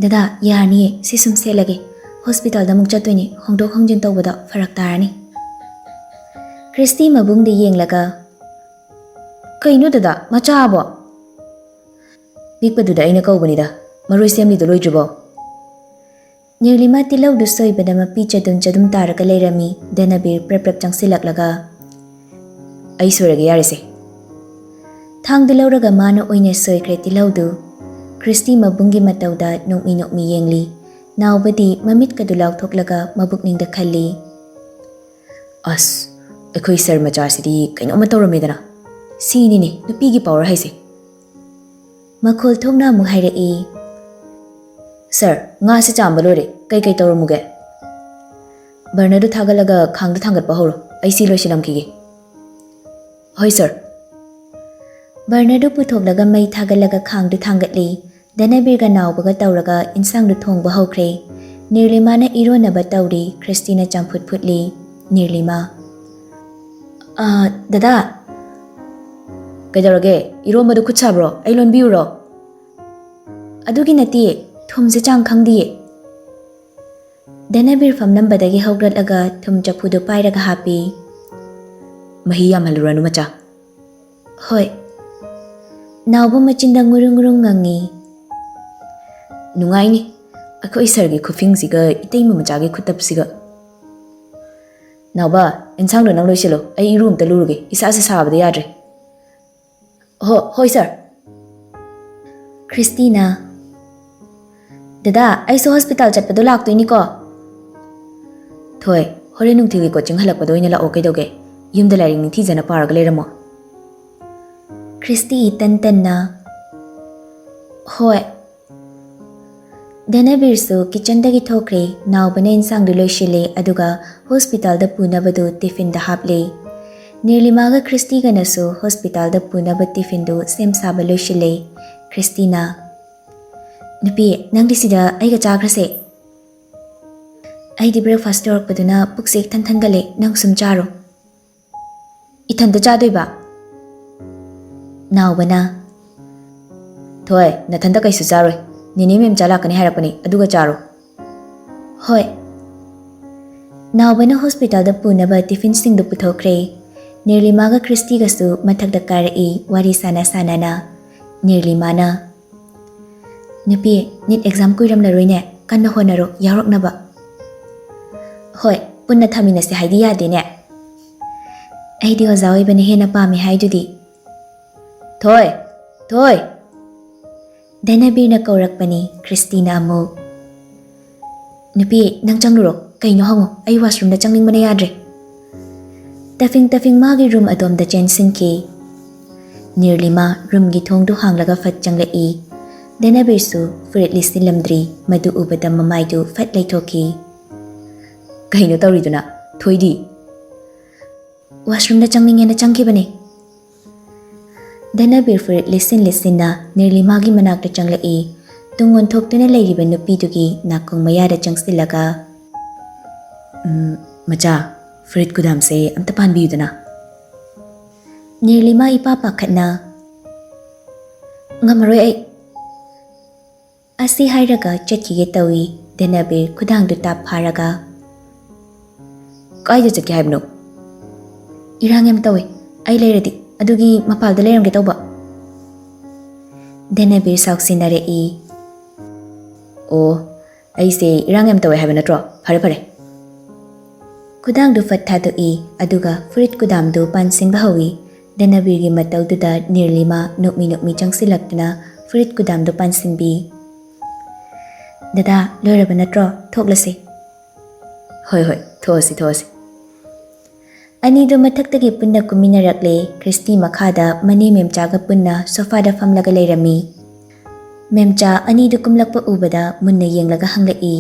"ꯗꯗꯥ, ꯌꯥꯔꯅꯤꯌꯦ, ꯁꯤ ꯁꯨꯝ ꯁꯦꯠꯂꯒꯦ꯫ ꯍꯣꯁꯄꯤꯇꯥꯜꯗ ꯑꯃꯨꯛ ꯆꯠꯇꯣꯏꯅꯤ, ꯍꯣꯡꯗꯣꯛ ꯍꯣꯡꯖꯤꯟ ꯇꯧꯕꯗꯣ ꯐꯔꯛ ꯇꯥꯔꯅꯤ꯫" ꯈ꯭ꯔꯤꯁꯇꯤ ꯃꯕꯨꯡꯗ ꯌꯦꯡꯂꯒ, "ꯀꯩꯅꯣ ꯗꯗꯥ, ꯃꯆꯥꯕꯣ?" "ꯄꯤꯛꯄꯗꯨꯗ ꯑꯩꯅ ꯀꯧꯕꯅꯤꯗ, ꯃꯔꯣꯏ ꯁꯦꯝꯂꯤꯗꯣ ꯂꯣꯏꯗ꯭ꯔꯤꯕꯣ?" ꯅꯤꯔꯂꯤꯃꯥ ꯇꯤꯜꯍꯧꯗꯨ ꯁꯣꯏꯕꯗ ꯃꯄꯤ ꯆꯗꯨꯝ ꯆꯗꯨꯝ ꯇꯥꯔꯒ ꯂꯩꯔꯝꯃꯤ꯫ ꯙꯅꯕꯤꯔ ꯄ꯭ꯔꯞ ꯄ꯭ꯔꯞ ꯆꯪꯁꯤꯜꯂꯛꯂꯒ, "ꯑꯩ ꯁꯣꯏꯔꯒꯦ, ꯌꯥꯔꯦꯁꯦ꯫" ꯊꯥꯡꯗꯨ ꯂꯧꯔꯒ ꯃꯥꯅ ꯑꯣꯏꯅ ꯁꯣꯏꯈ꯭ꯔꯦ ꯇꯤꯜꯍꯧꯗꯨ꯫ ꯈ꯭ꯔꯤꯁꯇꯤ ꯃꯕꯨꯡꯒꯤ ꯃꯇꯧꯗ ꯅꯣꯛꯃꯤ ꯅꯣꯛꯃꯤ ꯌꯦꯡꯂꯤ꯫ ꯅꯥꯎꯕꯗꯤ ꯃꯃꯤꯠꯀꯗꯨ ꯂꯥꯎꯊꯣꯛꯂꯒ ꯃꯕꯨꯛꯅꯤꯡꯗ ꯈꯜꯂꯤ, "ꯑꯁ, ꯑꯩꯈꯣꯏ ꯁꯔ ꯃꯆꯥꯁꯤꯗꯤ ꯀꯩꯅꯣꯝꯃ ꯇꯧꯔꯝꯃꯦꯗꯅ꯫ ꯁꯤꯅꯤꯅꯦ ꯅꯨꯄꯤꯒꯤ ꯄꯥꯋꯔ ꯍꯥꯏꯁꯦ꯫" ꯃꯈꯣꯜ ꯊꯣꯛꯅ ꯑꯃꯨꯛ ꯍꯥꯏꯔꯛꯏ, "ꯁꯔ, ꯉꯥꯁꯦ ꯆꯥꯝꯕ ꯂꯣꯏꯔꯦ, ꯀꯩ ꯀꯩ ꯇꯧꯔꯝꯃꯨꯒꯦ?" "ꯕꯔꯅꯔꯗꯨ ꯊꯥꯒꯠꯂꯒ ꯈꯥꯡꯗ ꯊꯥꯡꯒꯠꯄ ꯍꯧꯔꯣ, ꯑꯩ ꯁꯤ ꯂꯣꯏꯁꯤꯜꯂꯝꯈꯤꯒꯦ꯫" "ꯍꯣꯏ ꯁꯔ꯫" ꯕꯔꯅꯔꯗꯨ ꯄꯨꯊꯣꯛꯂꯒ ꯃꯩ ꯊꯥꯒꯠꯂꯒ ꯈꯥꯡꯗꯨ ꯊꯥꯡꯒꯠꯂꯤ꯫ ꯙꯅꯕꯤꯔꯒ ꯅꯥꯎꯕꯒ ꯇꯧꯔꯒ ꯏꯟꯁꯥꯡꯗꯨ ꯊꯣꯡꯕ ꯍꯧꯈ꯭ꯔꯦ꯫ ꯅꯤꯔꯂꯤꯃꯥꯅ ꯏꯔꯣꯟꯅꯕ ꯇꯧꯔꯤ, ꯈ꯭ꯔꯤꯁꯇꯤꯅ ꯆꯝꯐꯨꯠ ꯐꯨꯠꯂꯤ꯫ ꯅꯤꯔꯂꯤꯃꯥ, "ꯑ, ꯗꯗꯥ, ꯀꯩꯗꯧꯔꯒꯦ? ꯏꯔꯣꯝꯕꯗꯨ ꯈꯨꯠ ꯁꯥꯕ꯭ꯔꯣ? ꯑꯩ ꯂꯣꯟꯕꯤꯌꯨꯔꯣ? ꯑꯗꯨꯒꯤ ꯅꯠꯇꯦ, ꯊꯨꯝꯁꯦ ꯆꯥꯡ ꯈꯪꯗꯤꯌꯦ꯫ ꯙꯅꯕꯤꯔ ꯐꯝꯂꯝꯕꯗꯒꯤ ꯍꯧꯒꯠꯂꯒ ꯊꯨꯝ ꯆꯐꯨꯗꯨ ꯄꯥꯏꯔꯒ ꯍꯥꯞꯄꯤ꯫ ꯃꯍꯤ ꯌꯥꯝꯍꯜꯂꯨꯔꯅꯨ, ꯃꯆꯥ꯫ ꯍꯣꯏ꯫ ꯅꯥꯎꯕ ꯃꯆꯤꯟꯗ ꯉꯨꯔꯨꯡ ꯉꯨꯔꯨꯡ ꯉꯪꯉꯤ꯫ ꯅꯨꯡꯉꯥꯏꯅꯤ, ꯑꯩꯈꯣꯏ ꯁꯥꯔꯒꯤ ꯈꯨꯐꯤꯡꯁꯤꯒ ꯏꯇꯩꯃ ꯃꯆꯥꯒꯤ ꯈꯨꯇꯞꯁꯤꯒ꯫ ꯅꯥꯎꯕ, ꯏꯟꯁꯥꯡꯗꯣ ꯅꯪ ꯂꯣꯏꯁꯤꯜꯂꯣ, ꯑꯩ ꯏꯔꯨ ꯑꯝꯇ ꯂꯨꯔꯨꯒꯦ, ꯏꯁꯥꯁꯦ ꯁꯥꯕꯗ ꯌꯥꯗ꯭ꯔꯦ꯫ ꯍꯣ, ꯍꯣꯏ ꯁꯥꯔ꯫ ꯈ꯭ꯔꯤꯁꯇꯤꯅ, ꯗꯗꯥ, ꯑꯩꯁꯨ ꯍꯣꯁꯄꯤꯇꯥꯜ ꯆꯠꯄꯗꯣ ꯂꯥꯛꯇꯣꯏꯅꯤꯀꯣ꯫ ꯊꯣꯏ, ꯍꯣꯔꯦꯟ ꯅꯨꯡꯊꯤꯜꯒꯤ ꯀꯣꯆꯤꯡ ꯍꯜꯂꯛꯄꯗ ꯑꯣꯏꯅ ꯂꯥꯛꯑꯣ, ꯀꯩꯗꯧꯒꯦ? ꯌꯨꯝꯗ ꯂꯥꯏꯔꯤꯛ ꯅꯤꯡꯊꯤꯖꯅ ꯄꯥꯔꯒ ꯂꯩꯔꯝꯃꯣ꯫ ꯈ꯭ꯔꯤꯁꯇꯤ ꯏꯇꯟ ꯇꯟꯅ, ꯍꯣꯏ꯫ ꯙꯅꯕꯤꯔꯁꯨ ꯀꯤꯆꯟꯗꯒꯤ ꯊꯣꯛꯈ꯭ꯔꯦ꯫ ꯅꯥꯎꯕꯅ ꯏꯟꯁꯥꯡꯗꯨ ꯂꯣꯏꯁꯤꯜꯂꯦ, ꯑꯗꯨꯒ ꯍꯣꯁꯄꯤꯇꯥꯜꯗ ꯄꯨꯅꯕꯗꯨ ꯇꯤꯐꯤꯟꯗ ꯍꯥꯞꯂꯦ꯫ ꯅꯤꯔꯂꯤꯃꯥꯒ ꯈ꯭ꯔꯤꯁꯇꯤꯒꯅꯁꯨ ꯍꯣꯁꯄꯤꯇꯥꯜꯗ ꯄꯨꯅꯕ ꯇꯤꯐꯤꯟꯗꯨ ꯁꯦꯝ ꯁꯥꯕ ꯂꯣꯏꯁꯤꯜꯂꯦ꯫ ꯈ꯭ꯔꯤꯁꯇꯤꯅ, ꯅꯨꯄꯤ, ꯅꯪꯗꯤ ꯁꯤꯗ ꯑꯩꯒ ꯆꯥꯈ꯭ꯔꯁꯦ꯫ ꯑꯩꯗꯤ ꯕ꯭ꯔꯦꯛꯐꯥꯁ ꯇꯧꯔꯛꯄꯗꯨꯅ ꯄꯨꯛꯁꯦ ꯏꯊꯟ ꯊꯟꯒꯠꯂꯦ, ꯅꯪ ꯁꯨꯝ ꯆꯥꯔꯣ꯫ ꯏꯊꯟꯇ ꯆꯥꯗꯣꯏꯕ? ꯅꯥꯎꯕꯅ, ꯊꯣꯏ, ꯅꯊꯟꯇ ꯀꯩꯁꯨ ꯆꯥꯔꯣꯏ꯫ ꯅꯦꯅꯦ ꯃꯦꯝꯆꯥ ꯂꯥꯛꯀꯅꯤ ꯍꯥꯏꯔꯛꯄꯅꯤ, ꯑꯗꯨꯒ ꯆꯥꯔꯣ꯫ ꯍꯣꯏ꯫ ꯅꯥꯎꯕꯅ ꯍꯣꯁꯄꯤꯇꯥꯜꯗ ꯄꯨꯅꯕ ꯇꯤꯐꯤꯟꯁꯤꯡꯗꯨ ꯄꯨꯊꯣꯛꯈ꯭ꯔꯦ꯫ ꯅꯤꯔꯂꯤꯃꯥꯒ ꯈ꯭ꯔꯤꯁꯇꯤꯒꯁꯨ ꯃꯊꯛꯇ ꯀꯥꯔꯛꯏ, ꯋꯥꯔꯤ ꯁꯥꯟꯅ ꯁꯥꯟꯅꯅ꯫ ꯅꯤꯔꯂꯤꯃꯥꯅ, ꯅꯨꯄꯤ, ꯅꯤꯠ ꯑꯦꯛꯖꯥꯝ ꯀꯨꯏꯔꯝꯂꯔꯣꯏꯅꯦ, ꯀꯟꯅ ꯍꯣꯠꯅꯔꯣ, ꯌꯥꯎꯔꯛꯅꯕ꯫ ꯍꯣꯏ, ꯄꯨꯟꯅ ꯊꯥꯃꯤꯟꯅꯁꯦ ꯍꯥꯏꯗꯤ ꯌꯥꯗꯦꯅꯦ꯫ ꯑꯩꯗꯤ ꯑꯣꯖꯥ ꯑꯣꯏꯕꯅ ꯍꯦꯟꯅ ꯄꯥꯝꯃꯦ ꯍꯥꯏꯗꯨꯗꯤ꯫ ꯊꯣꯏ! ꯊꯣꯏ! ꯙꯅꯕꯤꯔꯅ ꯀꯧꯔꯛꯄꯅꯤ, ꯈ꯭ꯔꯤꯁꯇꯤꯅ ꯑꯃꯨꯛ, ꯅꯨꯄꯤ, ꯅꯪ ꯆꯪꯂꯨꯔꯣ, ꯀꯩꯅꯣ ꯍꯪꯉꯣ, ꯑꯩ ꯋꯥꯁꯔꯨꯝꯗ ꯆꯪꯅꯤꯡꯕꯅ ꯌꯥꯗ꯭ꯔꯦ꯫ ꯇꯐꯤꯡ ꯇꯐꯤꯡ ꯃꯥꯒꯤ ꯔꯨꯝ ꯑꯗꯣꯝꯗ ꯆꯦꯟꯁꯤꯟꯈꯤ꯫ ꯅꯤꯔꯂꯤꯃꯥ ꯔꯨꯝꯒꯤ ꯊꯣꯡꯗꯨ ꯍꯥꯡꯂꯒ ꯐꯠ ꯆꯪꯂꯛꯏ꯫ ꯙꯅꯕꯤꯔꯁꯨ ꯐꯨꯔꯤꯠ ꯂꯤꯠꯁꯤꯜꯂꯝꯗ꯭ꯔꯤ, ꯃꯗꯨ ꯎꯕꯗ ꯃꯃꯥꯏꯗꯨ ꯐꯠ ꯂꯩꯊꯣꯛꯈꯤ꯫ ꯀꯩꯅꯣ ꯇꯧꯔꯤꯗꯨꯅ? ꯊꯣꯏꯗꯤ? ꯋꯥꯁꯔꯨꯝꯗ ꯆꯪꯅꯤꯡꯉꯦꯅ ꯆꯪꯈꯤꯕꯅꯦ꯫ ꯙꯅꯕꯤꯔ ꯐꯨꯔꯤꯠ ꯂꯤꯠꯁꯤꯟ ꯂꯤꯠꯁꯤꯟꯅ ꯅꯤꯔꯂꯤꯃꯥꯒꯤ ꯃꯅꯥꯛꯇ ꯆꯪꯂꯛꯏ꯫ ꯇꯨꯡ ꯑꯣꯟꯊꯣꯛꯇꯨꯅ ꯂꯩꯔꯤꯕ ꯅꯨꯄꯤꯗꯨꯒꯤ ꯅꯥꯀꯣꯡ ꯃꯌꯥꯗ ꯆꯪꯁꯤꯜꯂꯒ, "ꯎꯝ, ꯃꯆꯥ, ꯐꯨꯔꯤꯠ ꯀꯨꯗꯥꯝꯁꯦ ꯑꯝꯇ ꯄꯥꯟꯕꯤꯌꯨꯗꯅ꯫" ꯅꯤꯔꯂꯤꯃꯥ ꯏꯄꯥ ꯄꯥꯈꯠꯅ, "ꯉꯝꯃꯔꯣꯏ ꯑꯩ꯫" ꯑꯁꯤ ꯍꯥꯏꯔꯒ ꯆꯠꯈꯤꯒꯦ ꯇꯧꯏ꯫ ꯙꯅꯕꯤꯔ ꯈꯨꯗꯥꯡꯗꯨ ꯇꯥꯞ ꯐꯥꯔꯒ, "ꯀꯥꯏꯗ ꯆꯠꯀꯦ ꯍꯥꯏꯕꯅꯣ?" "ꯏꯔꯥꯡ ꯌꯥꯝ ꯇꯧꯋꯦ꯫ ꯑꯩ ꯂꯩꯔꯗꯤ ꯑꯗꯨꯒꯤ ꯃꯄꯥꯜꯗ ꯂꯩꯔꯝꯒꯦ ꯇꯧꯕ꯫" ꯙꯅꯕꯤꯔ ꯁꯥꯎꯁꯤꯟꯅꯔꯛꯏ꯫ "ꯑꯣ, ꯑꯩꯁꯦ ꯏꯔꯥꯡ ꯌꯥꯝ ꯇꯧꯋꯦ ꯍꯥꯏꯕ ꯅꯠꯇ꯭ꯔꯣ? ꯐꯔꯦ, ꯐꯔꯦ꯫" ꯈꯨꯗꯥꯡꯗꯨ ꯐꯠ ꯊꯥꯗꯣꯛꯏ, ꯑꯗꯨꯒ ꯐꯨꯔꯤꯠ ꯀꯨꯗꯥꯝꯗꯨ ꯄꯥꯟꯁꯤꯟꯕ ꯍꯧꯏ꯫ ꯙꯅꯕꯤꯔꯒꯤ ꯃꯇꯧꯗꯨꯗ ꯅꯤꯔꯂꯤꯃꯥ ꯅꯣꯛꯃꯤ ꯅꯣꯛꯃꯤ ꯆꯪꯁꯤꯜꯂꯛꯇꯨꯅ ꯐꯨꯔꯤꯠ ꯀꯨꯗꯥꯝꯗꯨ ꯄꯥꯟꯁꯤꯟꯕꯤ꯫ "ꯗꯗꯥ, ꯂꯣꯏꯔꯕ ꯅꯠꯇ꯭ꯔꯣ? ꯊꯣꯛꯂꯁꯦ꯫" "ꯍꯣꯏ, ꯍꯣꯏ, ꯊꯣꯛꯑꯁꯤ, ꯊꯣꯛꯑꯁꯤ꯫" ꯑꯅꯤꯗꯨ ꯃꯊꯛꯇꯒꯤ ꯄꯨꯟꯅ ꯀꯨꯝꯃꯤꯟꯅꯔꯛꯂꯦ꯫ ꯈ꯭ꯔꯤꯁꯇꯤ ꯃꯈꯥꯗ ꯃꯅꯦ ꯃꯦꯝꯆꯥꯒ ꯄꯨꯟꯅ ꯁꯣꯐꯥꯗ ꯐꯝꯂꯒ ꯂꯩꯔꯝꯃꯤ꯫ ꯃꯦꯝꯆꯥ ꯑꯅꯤꯗꯨ ꯀꯨꯝꯂꯛꯄ ꯎꯕꯗ ꯃꯨꯟꯅ ꯌꯦꯡꯂꯒ ꯍꯪꯂꯛꯏ,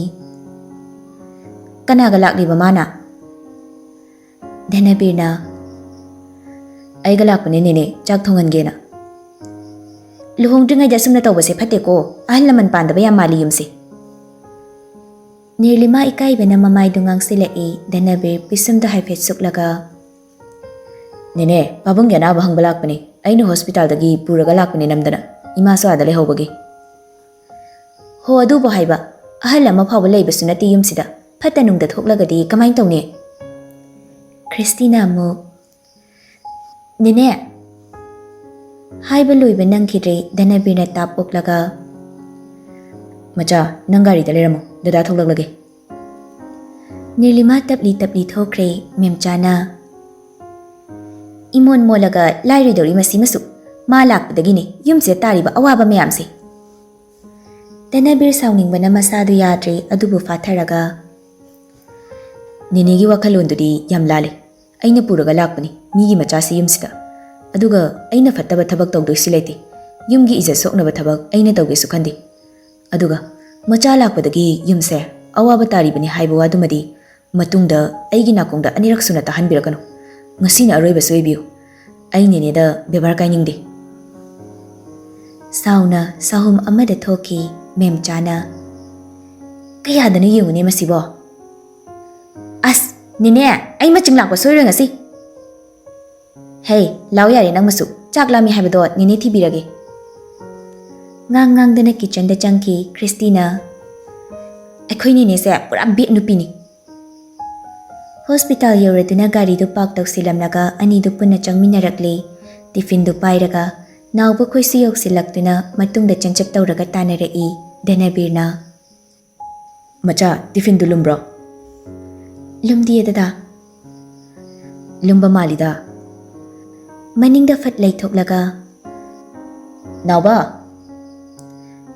"ꯀꯅꯥꯒ ꯂꯥꯛꯂꯤꯕ ꯃꯥꯅ?" ꯙꯅꯕꯤꯔꯅ, "ꯑꯩꯒ ꯂꯥꯛꯄꯅꯦ ꯅꯦꯅꯦ, ꯆꯥꯛ ꯊꯣꯡꯍꯟꯒꯦꯅ꯫" "ꯂꯨꯍꯣꯡꯗ꯭ꯔꯤꯉꯩꯗ ꯑꯁꯨꯝꯅ ꯇꯧꯕꯁꯦ ꯐꯠꯇꯦꯀꯣ, ꯑꯍꯜ ꯂꯃꯟ ꯄꯥꯟꯗꯕ ꯌꯥꯝ ꯃꯥꯜꯂꯤ ꯌꯨꯝꯁꯦ꯫" ꯅꯤꯔꯂꯤꯃꯥ ꯏꯀꯥꯏꯕꯅ ꯃꯃꯥꯏꯗꯨ ꯉꯥꯡꯁꯤꯜꯂꯛꯏ꯫ ꯙꯅꯕꯤꯔ ꯄꯤꯁꯨꯝꯗꯨ ꯍꯥꯏꯐꯦꯠ ꯁꯨꯛꯂꯒ, "ꯅꯦꯅꯦ, ꯄꯥꯕꯨꯡꯒꯤ ꯑꯅꯥꯕ ꯍꯪꯕ ꯂꯥꯛꯄꯅꯦ꯫ ꯑꯩꯅ ꯍꯣꯁꯄꯤꯇꯥꯜꯗꯒꯤ ꯄꯨꯔꯒ ꯂꯥꯛꯄꯅꯦ ꯅꯝꯗꯅ, ꯏꯃꯥꯁꯨ ꯑꯥꯗ ꯂꯩꯍꯧꯕꯒꯤ꯫" "ꯍꯣ, ꯑꯗꯨꯕꯨ ꯍꯥꯏꯕ, ꯑꯍꯜ ꯑꯃ ꯐꯥꯎꯕ ꯂꯩꯕꯁꯨ ꯅꯠꯇꯦ ꯌꯨꯝꯁꯤꯗ꯫ ꯐꯠꯇ ꯅꯨꯡꯗ ꯊꯣꯛꯂꯒꯗꯤ ꯀꯃꯥꯏꯅ ꯇꯧꯅꯤ?" ꯈ꯭ꯔꯤꯁꯇꯤꯅ ꯑꯃꯨꯛ, "ꯅꯦꯅꯦ!" ꯍꯥꯏꯕ ꯂꯣꯏꯕ ꯅꯪꯈꯤꯗ꯭ꯔꯦ꯫ ꯙꯅꯕꯤꯔꯅ ꯇꯥꯞ ꯑꯣꯛꯂꯒ, "ꯃꯆꯥ, ꯅꯪ ꯒꯥꯔꯤꯗ ꯂꯩꯔꯝꯃꯣ, ꯗꯗꯥ ꯊꯣꯛꯂꯛꯂꯒꯦ꯫" ꯅꯤꯔꯂꯤꯃꯥ ꯇꯞꯂꯤ ꯇꯞꯂꯤ ꯊꯣꯛꯈ꯭ꯔꯦ꯫ ꯃꯦꯝꯆꯥꯅ, "ꯏꯃꯣꯟ ꯃꯣꯜꯂꯒ ꯂꯥꯏꯔꯣꯏꯗꯧꯔꯤ ꯃꯁꯤꯃꯁꯨ꯫ ꯃꯥ ꯂꯥꯛꯄꯗꯒꯤꯅꯦ ꯌꯨꯝꯁꯤꯗ ꯇꯥꯔꯤꯕ ꯑꯋꯥꯕ ꯃꯌꯥꯝꯁꯦ꯫" ꯙꯅꯕꯤꯔ ꯁꯥꯎꯅꯤꯡꯕꯅ ꯃꯁꯥꯗꯨ ꯌꯥꯗ꯭ꯔꯦ, ꯑꯗꯨꯕꯨ ꯐꯥꯊꯔꯒ, "ꯅꯦꯅꯦꯒꯤ ꯋꯥꯈꯜꯂꯣꯟꯗꯨꯗꯤ ꯌꯥꯝ ꯂꯥꯜꯂꯦ꯫ ꯑꯩꯅ ꯄꯨꯔꯒ ꯂꯥꯛꯄꯅꯤ ꯃꯤꯒꯤ ꯃꯆꯥꯁꯤ ꯌꯨꯝꯁꯤꯗ꯫ ꯑꯗꯨꯒ ꯑꯩꯅ ꯐꯠꯇꯕ ꯊꯕꯛ ꯇꯧꯗꯣꯏꯁꯤ ꯂꯩꯇꯦ꯫ ꯌꯨꯝꯒꯤ ꯏꯖꯠ ꯁꯣꯛꯅꯕ ꯊꯕꯛ ꯑꯩꯅ ꯇꯧꯒꯦꯁꯨ ꯈꯟꯗꯦ꯫ ꯑꯗꯨꯒ ꯃꯆꯥ ꯂꯥꯛꯄꯗꯒꯤ ꯌꯨꯝꯁꯦ ꯑꯋꯥꯕ ꯇꯥꯔꯤꯕꯅꯤ ꯍꯥꯏꯕ ꯋꯥꯗꯨꯃꯗꯤ ꯃꯇꯨꯡꯗ ꯑꯩꯒꯤ ꯅꯥꯀꯣꯡꯗ ꯑꯅꯤꯔꯛ ꯁꯨꯅ ꯇꯥꯍꯟꯕꯤꯔꯛꯀꯅꯨ꯫ ꯉꯁꯤꯅ ꯑꯔꯣꯏꯕ ꯁꯣꯏꯕꯤꯌꯨ꯫ ꯑꯩ ꯅꯦꯅꯦꯗ ꯕꯦꯕꯥꯔ ꯀꯥꯏꯅꯤꯡꯗꯦ꯫" ꯁꯥꯎꯅ ꯁꯥꯍꯨꯝ ꯑꯃꯗ ꯊꯣꯛꯈꯤ꯫ ꯃꯦꯝꯆꯥꯅ, "ꯀꯌꯥꯗꯅꯣ ꯌꯦꯡꯉꯨꯅꯦ ꯃꯁꯤꯕꯣ꯫ ꯑꯁ, ꯅꯦꯅꯦ, ꯑꯩ ꯃꯆꯤꯡ ꯂꯥꯛꯄ ꯁꯣꯏꯔꯣꯏ ꯉꯁꯤ꯫" "ꯍꯦ, ꯂꯥꯎ ꯌꯥꯔꯦ ꯅꯪ ꯃꯁꯨ꯫ ꯆꯥꯛ ꯂꯥꯝꯃꯤ ꯍꯥꯏꯕꯗꯣ ꯅꯦꯅꯦ ꯊꯤꯕꯤꯔꯒꯦ꯫" ꯉꯥꯡ ꯉꯥꯡꯗꯅ ꯀꯤꯆꯟꯗ ꯆꯪꯈꯤ ꯈ꯭ꯔꯤꯁꯇꯤꯅ꯫ "ꯑꯩꯈꯣꯏ ꯅꯦꯅꯦꯁꯦ ꯄꯨꯔꯥ ꯕꯦꯛ ꯅꯨꯄꯤꯅꯤ꯫" ꯍꯣꯁꯄꯤꯇꯥꯜ ꯌꯧꯔꯗꯨꯅ ꯒꯥꯔꯤꯗꯨ ꯄꯥꯔꯛ ꯇꯧꯁꯤꯜꯂꯝꯂꯒ ꯑꯅꯤꯗꯨ ꯄꯨꯟꯅ ꯆꯪꯃꯤꯟꯅꯔꯛꯂꯦ꯫ ꯇꯤꯐꯤꯟꯗꯨ ꯄꯥꯏꯔꯒ ꯅꯥꯎꯕ ꯈꯣꯏꯁꯨ ꯌꯧꯁꯤꯜꯂꯛꯇꯨꯅ ꯃꯇꯨꯡꯗ ꯆꯦꯟꯆꯞ ꯇꯧꯔꯒ ꯇꯥꯟꯅꯔꯛꯏ ꯙꯅꯕꯤꯔꯅ꯫ "ꯃꯆꯥ, ꯇꯤꯐꯤꯟꯗꯨ ꯂꯨꯝꯕ꯭ꯔꯣ?" "ꯂꯨꯝꯗꯤꯌꯦ ꯗꯗꯥ꯫" "ꯂꯨꯝꯕ ꯃꯥꯜꯂꯤꯗ꯫" ꯃꯅꯤꯡꯗ ꯐꯠ ꯂꯩꯊꯣꯛꯂꯒ, "ꯅꯥꯎꯕ!"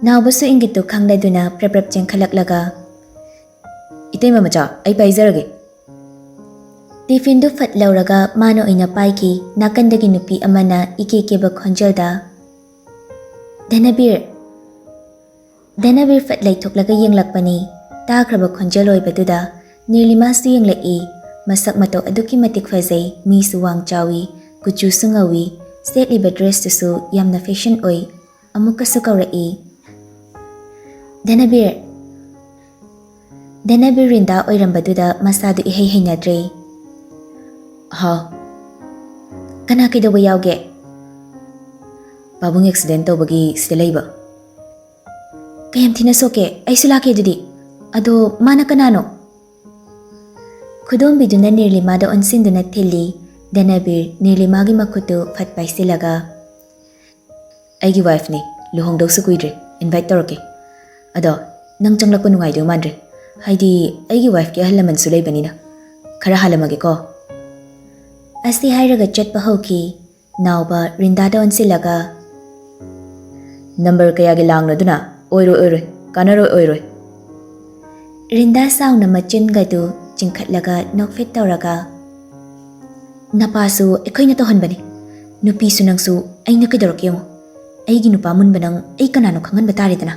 ꯅꯥꯎꯕꯁꯨ ꯏꯪꯒꯤꯠꯇꯨ ꯈꯪꯂꯗꯨꯅ ꯄ꯭ꯔꯞ ꯄ꯭ꯔꯞ ꯆꯦꯟꯈꯠꯂꯛꯂꯒ, "ꯏꯇꯩꯃ ꯃꯆꯥ, ꯑꯩ ꯄꯥꯏꯖꯔꯒꯦ꯫" ꯇꯤꯐꯤꯟꯗꯨ ꯐꯠ ꯂꯧꯔꯒ ꯃꯥꯅ ꯑꯣꯏꯅ ꯄꯥꯏꯈꯤ꯫ ꯅꯥꯀꯟꯗꯒꯤ ꯅꯨꯄꯤ ꯑꯃꯅ ꯏꯀꯦ ꯀꯦꯕ ꯈꯣꯟꯖꯦꯜꯗ, "ꯙꯅꯕꯤꯔ, ꯙꯅꯕꯤꯔ!" ꯐꯠ ꯂꯩꯊꯣꯛꯂꯒ ꯌꯦꯡꯂꯛꯄꯅꯤ꯫ ꯇꯥꯈ꯭ꯔꯕ ꯈꯣꯟꯖꯦꯜ ꯑꯣꯏꯕꯗꯨꯗ ꯅꯤꯔꯂꯤꯃꯥꯁꯨ ꯌꯦꯡꯂꯛꯏ꯫ ꯃꯁꯛ ꯃꯇꯧ ꯑꯗꯨꯛꯀꯤ ꯃꯇꯤꯛ ꯐꯖꯩ, ꯃꯤꯁꯨ ꯋꯥꯡ ꯆꯥꯎꯏ, ꯀꯨꯆꯨꯁꯨ ꯉꯧꯏ, ꯁꯦꯠꯂꯤꯕ ꯗ꯭ꯔꯦꯁꯇꯨꯁꯨ ꯌꯥꯝꯅ ꯐꯦꯁꯟ ꯑꯣꯏ꯫ ꯑꯃꯨꯛꯀꯁꯨ ꯀꯧꯔꯛꯏ, "ꯙꯅꯕꯤꯔ!" ꯙꯅꯕꯤꯔ ꯔꯤꯟꯗꯥ ꯑꯣꯏꯔꯝꯕꯗꯨꯗ ꯃꯁꯥꯗꯨ ꯏꯍꯩ ꯍꯩꯅꯗ꯭ꯔꯦ꯫ "ꯍꯥꯎ?" "ꯀꯅꯥ ꯀꯩꯗꯧꯕ ꯌꯥꯎꯒꯦ?" "ꯄꯥꯕꯨꯡ ꯑꯦꯛꯁꯤꯗꯦꯟ ꯇꯧꯕꯒꯤ ꯁꯤꯗ ꯂꯩꯕ꯫" "ꯀꯌꯥꯝ ꯊꯤꯅ ꯁꯣꯛꯀꯦ? ꯑꯩꯁꯨ ꯂꯥꯛꯀꯦ ꯑꯗꯨꯗꯤ꯫ ꯑꯗꯣ ꯃꯥꯅ ꯀꯅꯥꯅꯣ?" ꯈꯨꯗꯣꯝꯕꯤꯗꯨꯅ ꯅꯤꯔꯂꯤꯃꯥꯗ ꯑꯣꯟꯁꯤꯟꯗꯨꯅ ꯊꯤꯜꯂꯤ꯫ ꯙꯅꯕꯤꯔ ꯅꯤꯔꯂꯤꯃꯥꯒꯤ ꯃꯈꯨꯠꯇꯨ ꯐꯠ ꯄꯥꯏꯁꯤꯜꯂꯒ, "ꯑꯩꯒꯤ ꯋꯥꯏꯐꯅꯤ, ꯂꯨꯍꯣꯡꯗꯧꯁꯨ ꯀꯨꯏꯗ꯭ꯔꯦ, ꯏꯟꯚꯥꯏꯠ ꯇꯧꯔꯛꯀꯦ꯫ ꯑꯗꯣ ꯅꯪ ꯆꯪꯂꯛꯄ ꯅꯨꯡꯉꯥꯏꯗꯣꯏ ꯃꯥꯟꯗ꯭ꯔꯦ, ꯍꯥꯏꯗꯤ ꯑꯩꯒꯤ ꯋꯥꯏꯐꯀꯤ ꯑꯍꯜ ꯂꯃꯟꯁꯨ ꯂꯩꯕꯅꯤꯅ꯫ ꯈꯔ ꯍꯥꯜꯂꯝꯃꯒꯦꯀꯣ꯫" ꯑꯁꯤ ꯍꯥꯏꯔꯒ ꯆꯠꯄ ꯍꯧꯈꯤ꯫ ꯅꯥꯎꯕ ꯔꯤꯟꯗꯥꯗ ꯑꯣꯟꯁꯤꯜꯂꯒ, "ꯅꯝꯕꯔ ꯀꯌꯥꯒꯤ ꯂꯥꯡꯅꯣ ꯑꯗꯨꯅ? ꯑꯣꯏꯔꯣꯏ, ꯑꯣꯏꯔꯣꯏ, ꯀꯥꯟꯅꯔꯣꯏ, ꯑꯣꯏꯔꯣꯏ꯫" ꯔꯤꯟꯗꯥ ꯁꯥꯎꯅ ꯃꯆꯤꯟꯒꯗꯨ ꯆꯤꯡꯈꯠꯂꯒ ꯅꯣꯛꯐꯦꯠ ꯇꯧꯔꯒ, "ꯅꯄꯥꯁꯨ ꯑꯩꯈꯣꯏꯅ ꯇꯧꯍꯟꯕꯅꯤ꯫ ꯅꯨꯄꯤꯁꯨ ꯅꯪꯁꯨ ꯑꯩꯅ ꯀꯩꯗꯧꯔꯛꯀꯦ ꯌꯦꯡꯉꯨ꯫ ꯑꯩꯒꯤ ꯅꯨꯄꯥ ꯃꯨꯟꯕ ꯅꯪ ꯑꯩ ꯀꯅꯥꯅꯣ ꯈꯪꯍꯟꯕ ꯇꯥꯔꯦꯗꯅ꯫"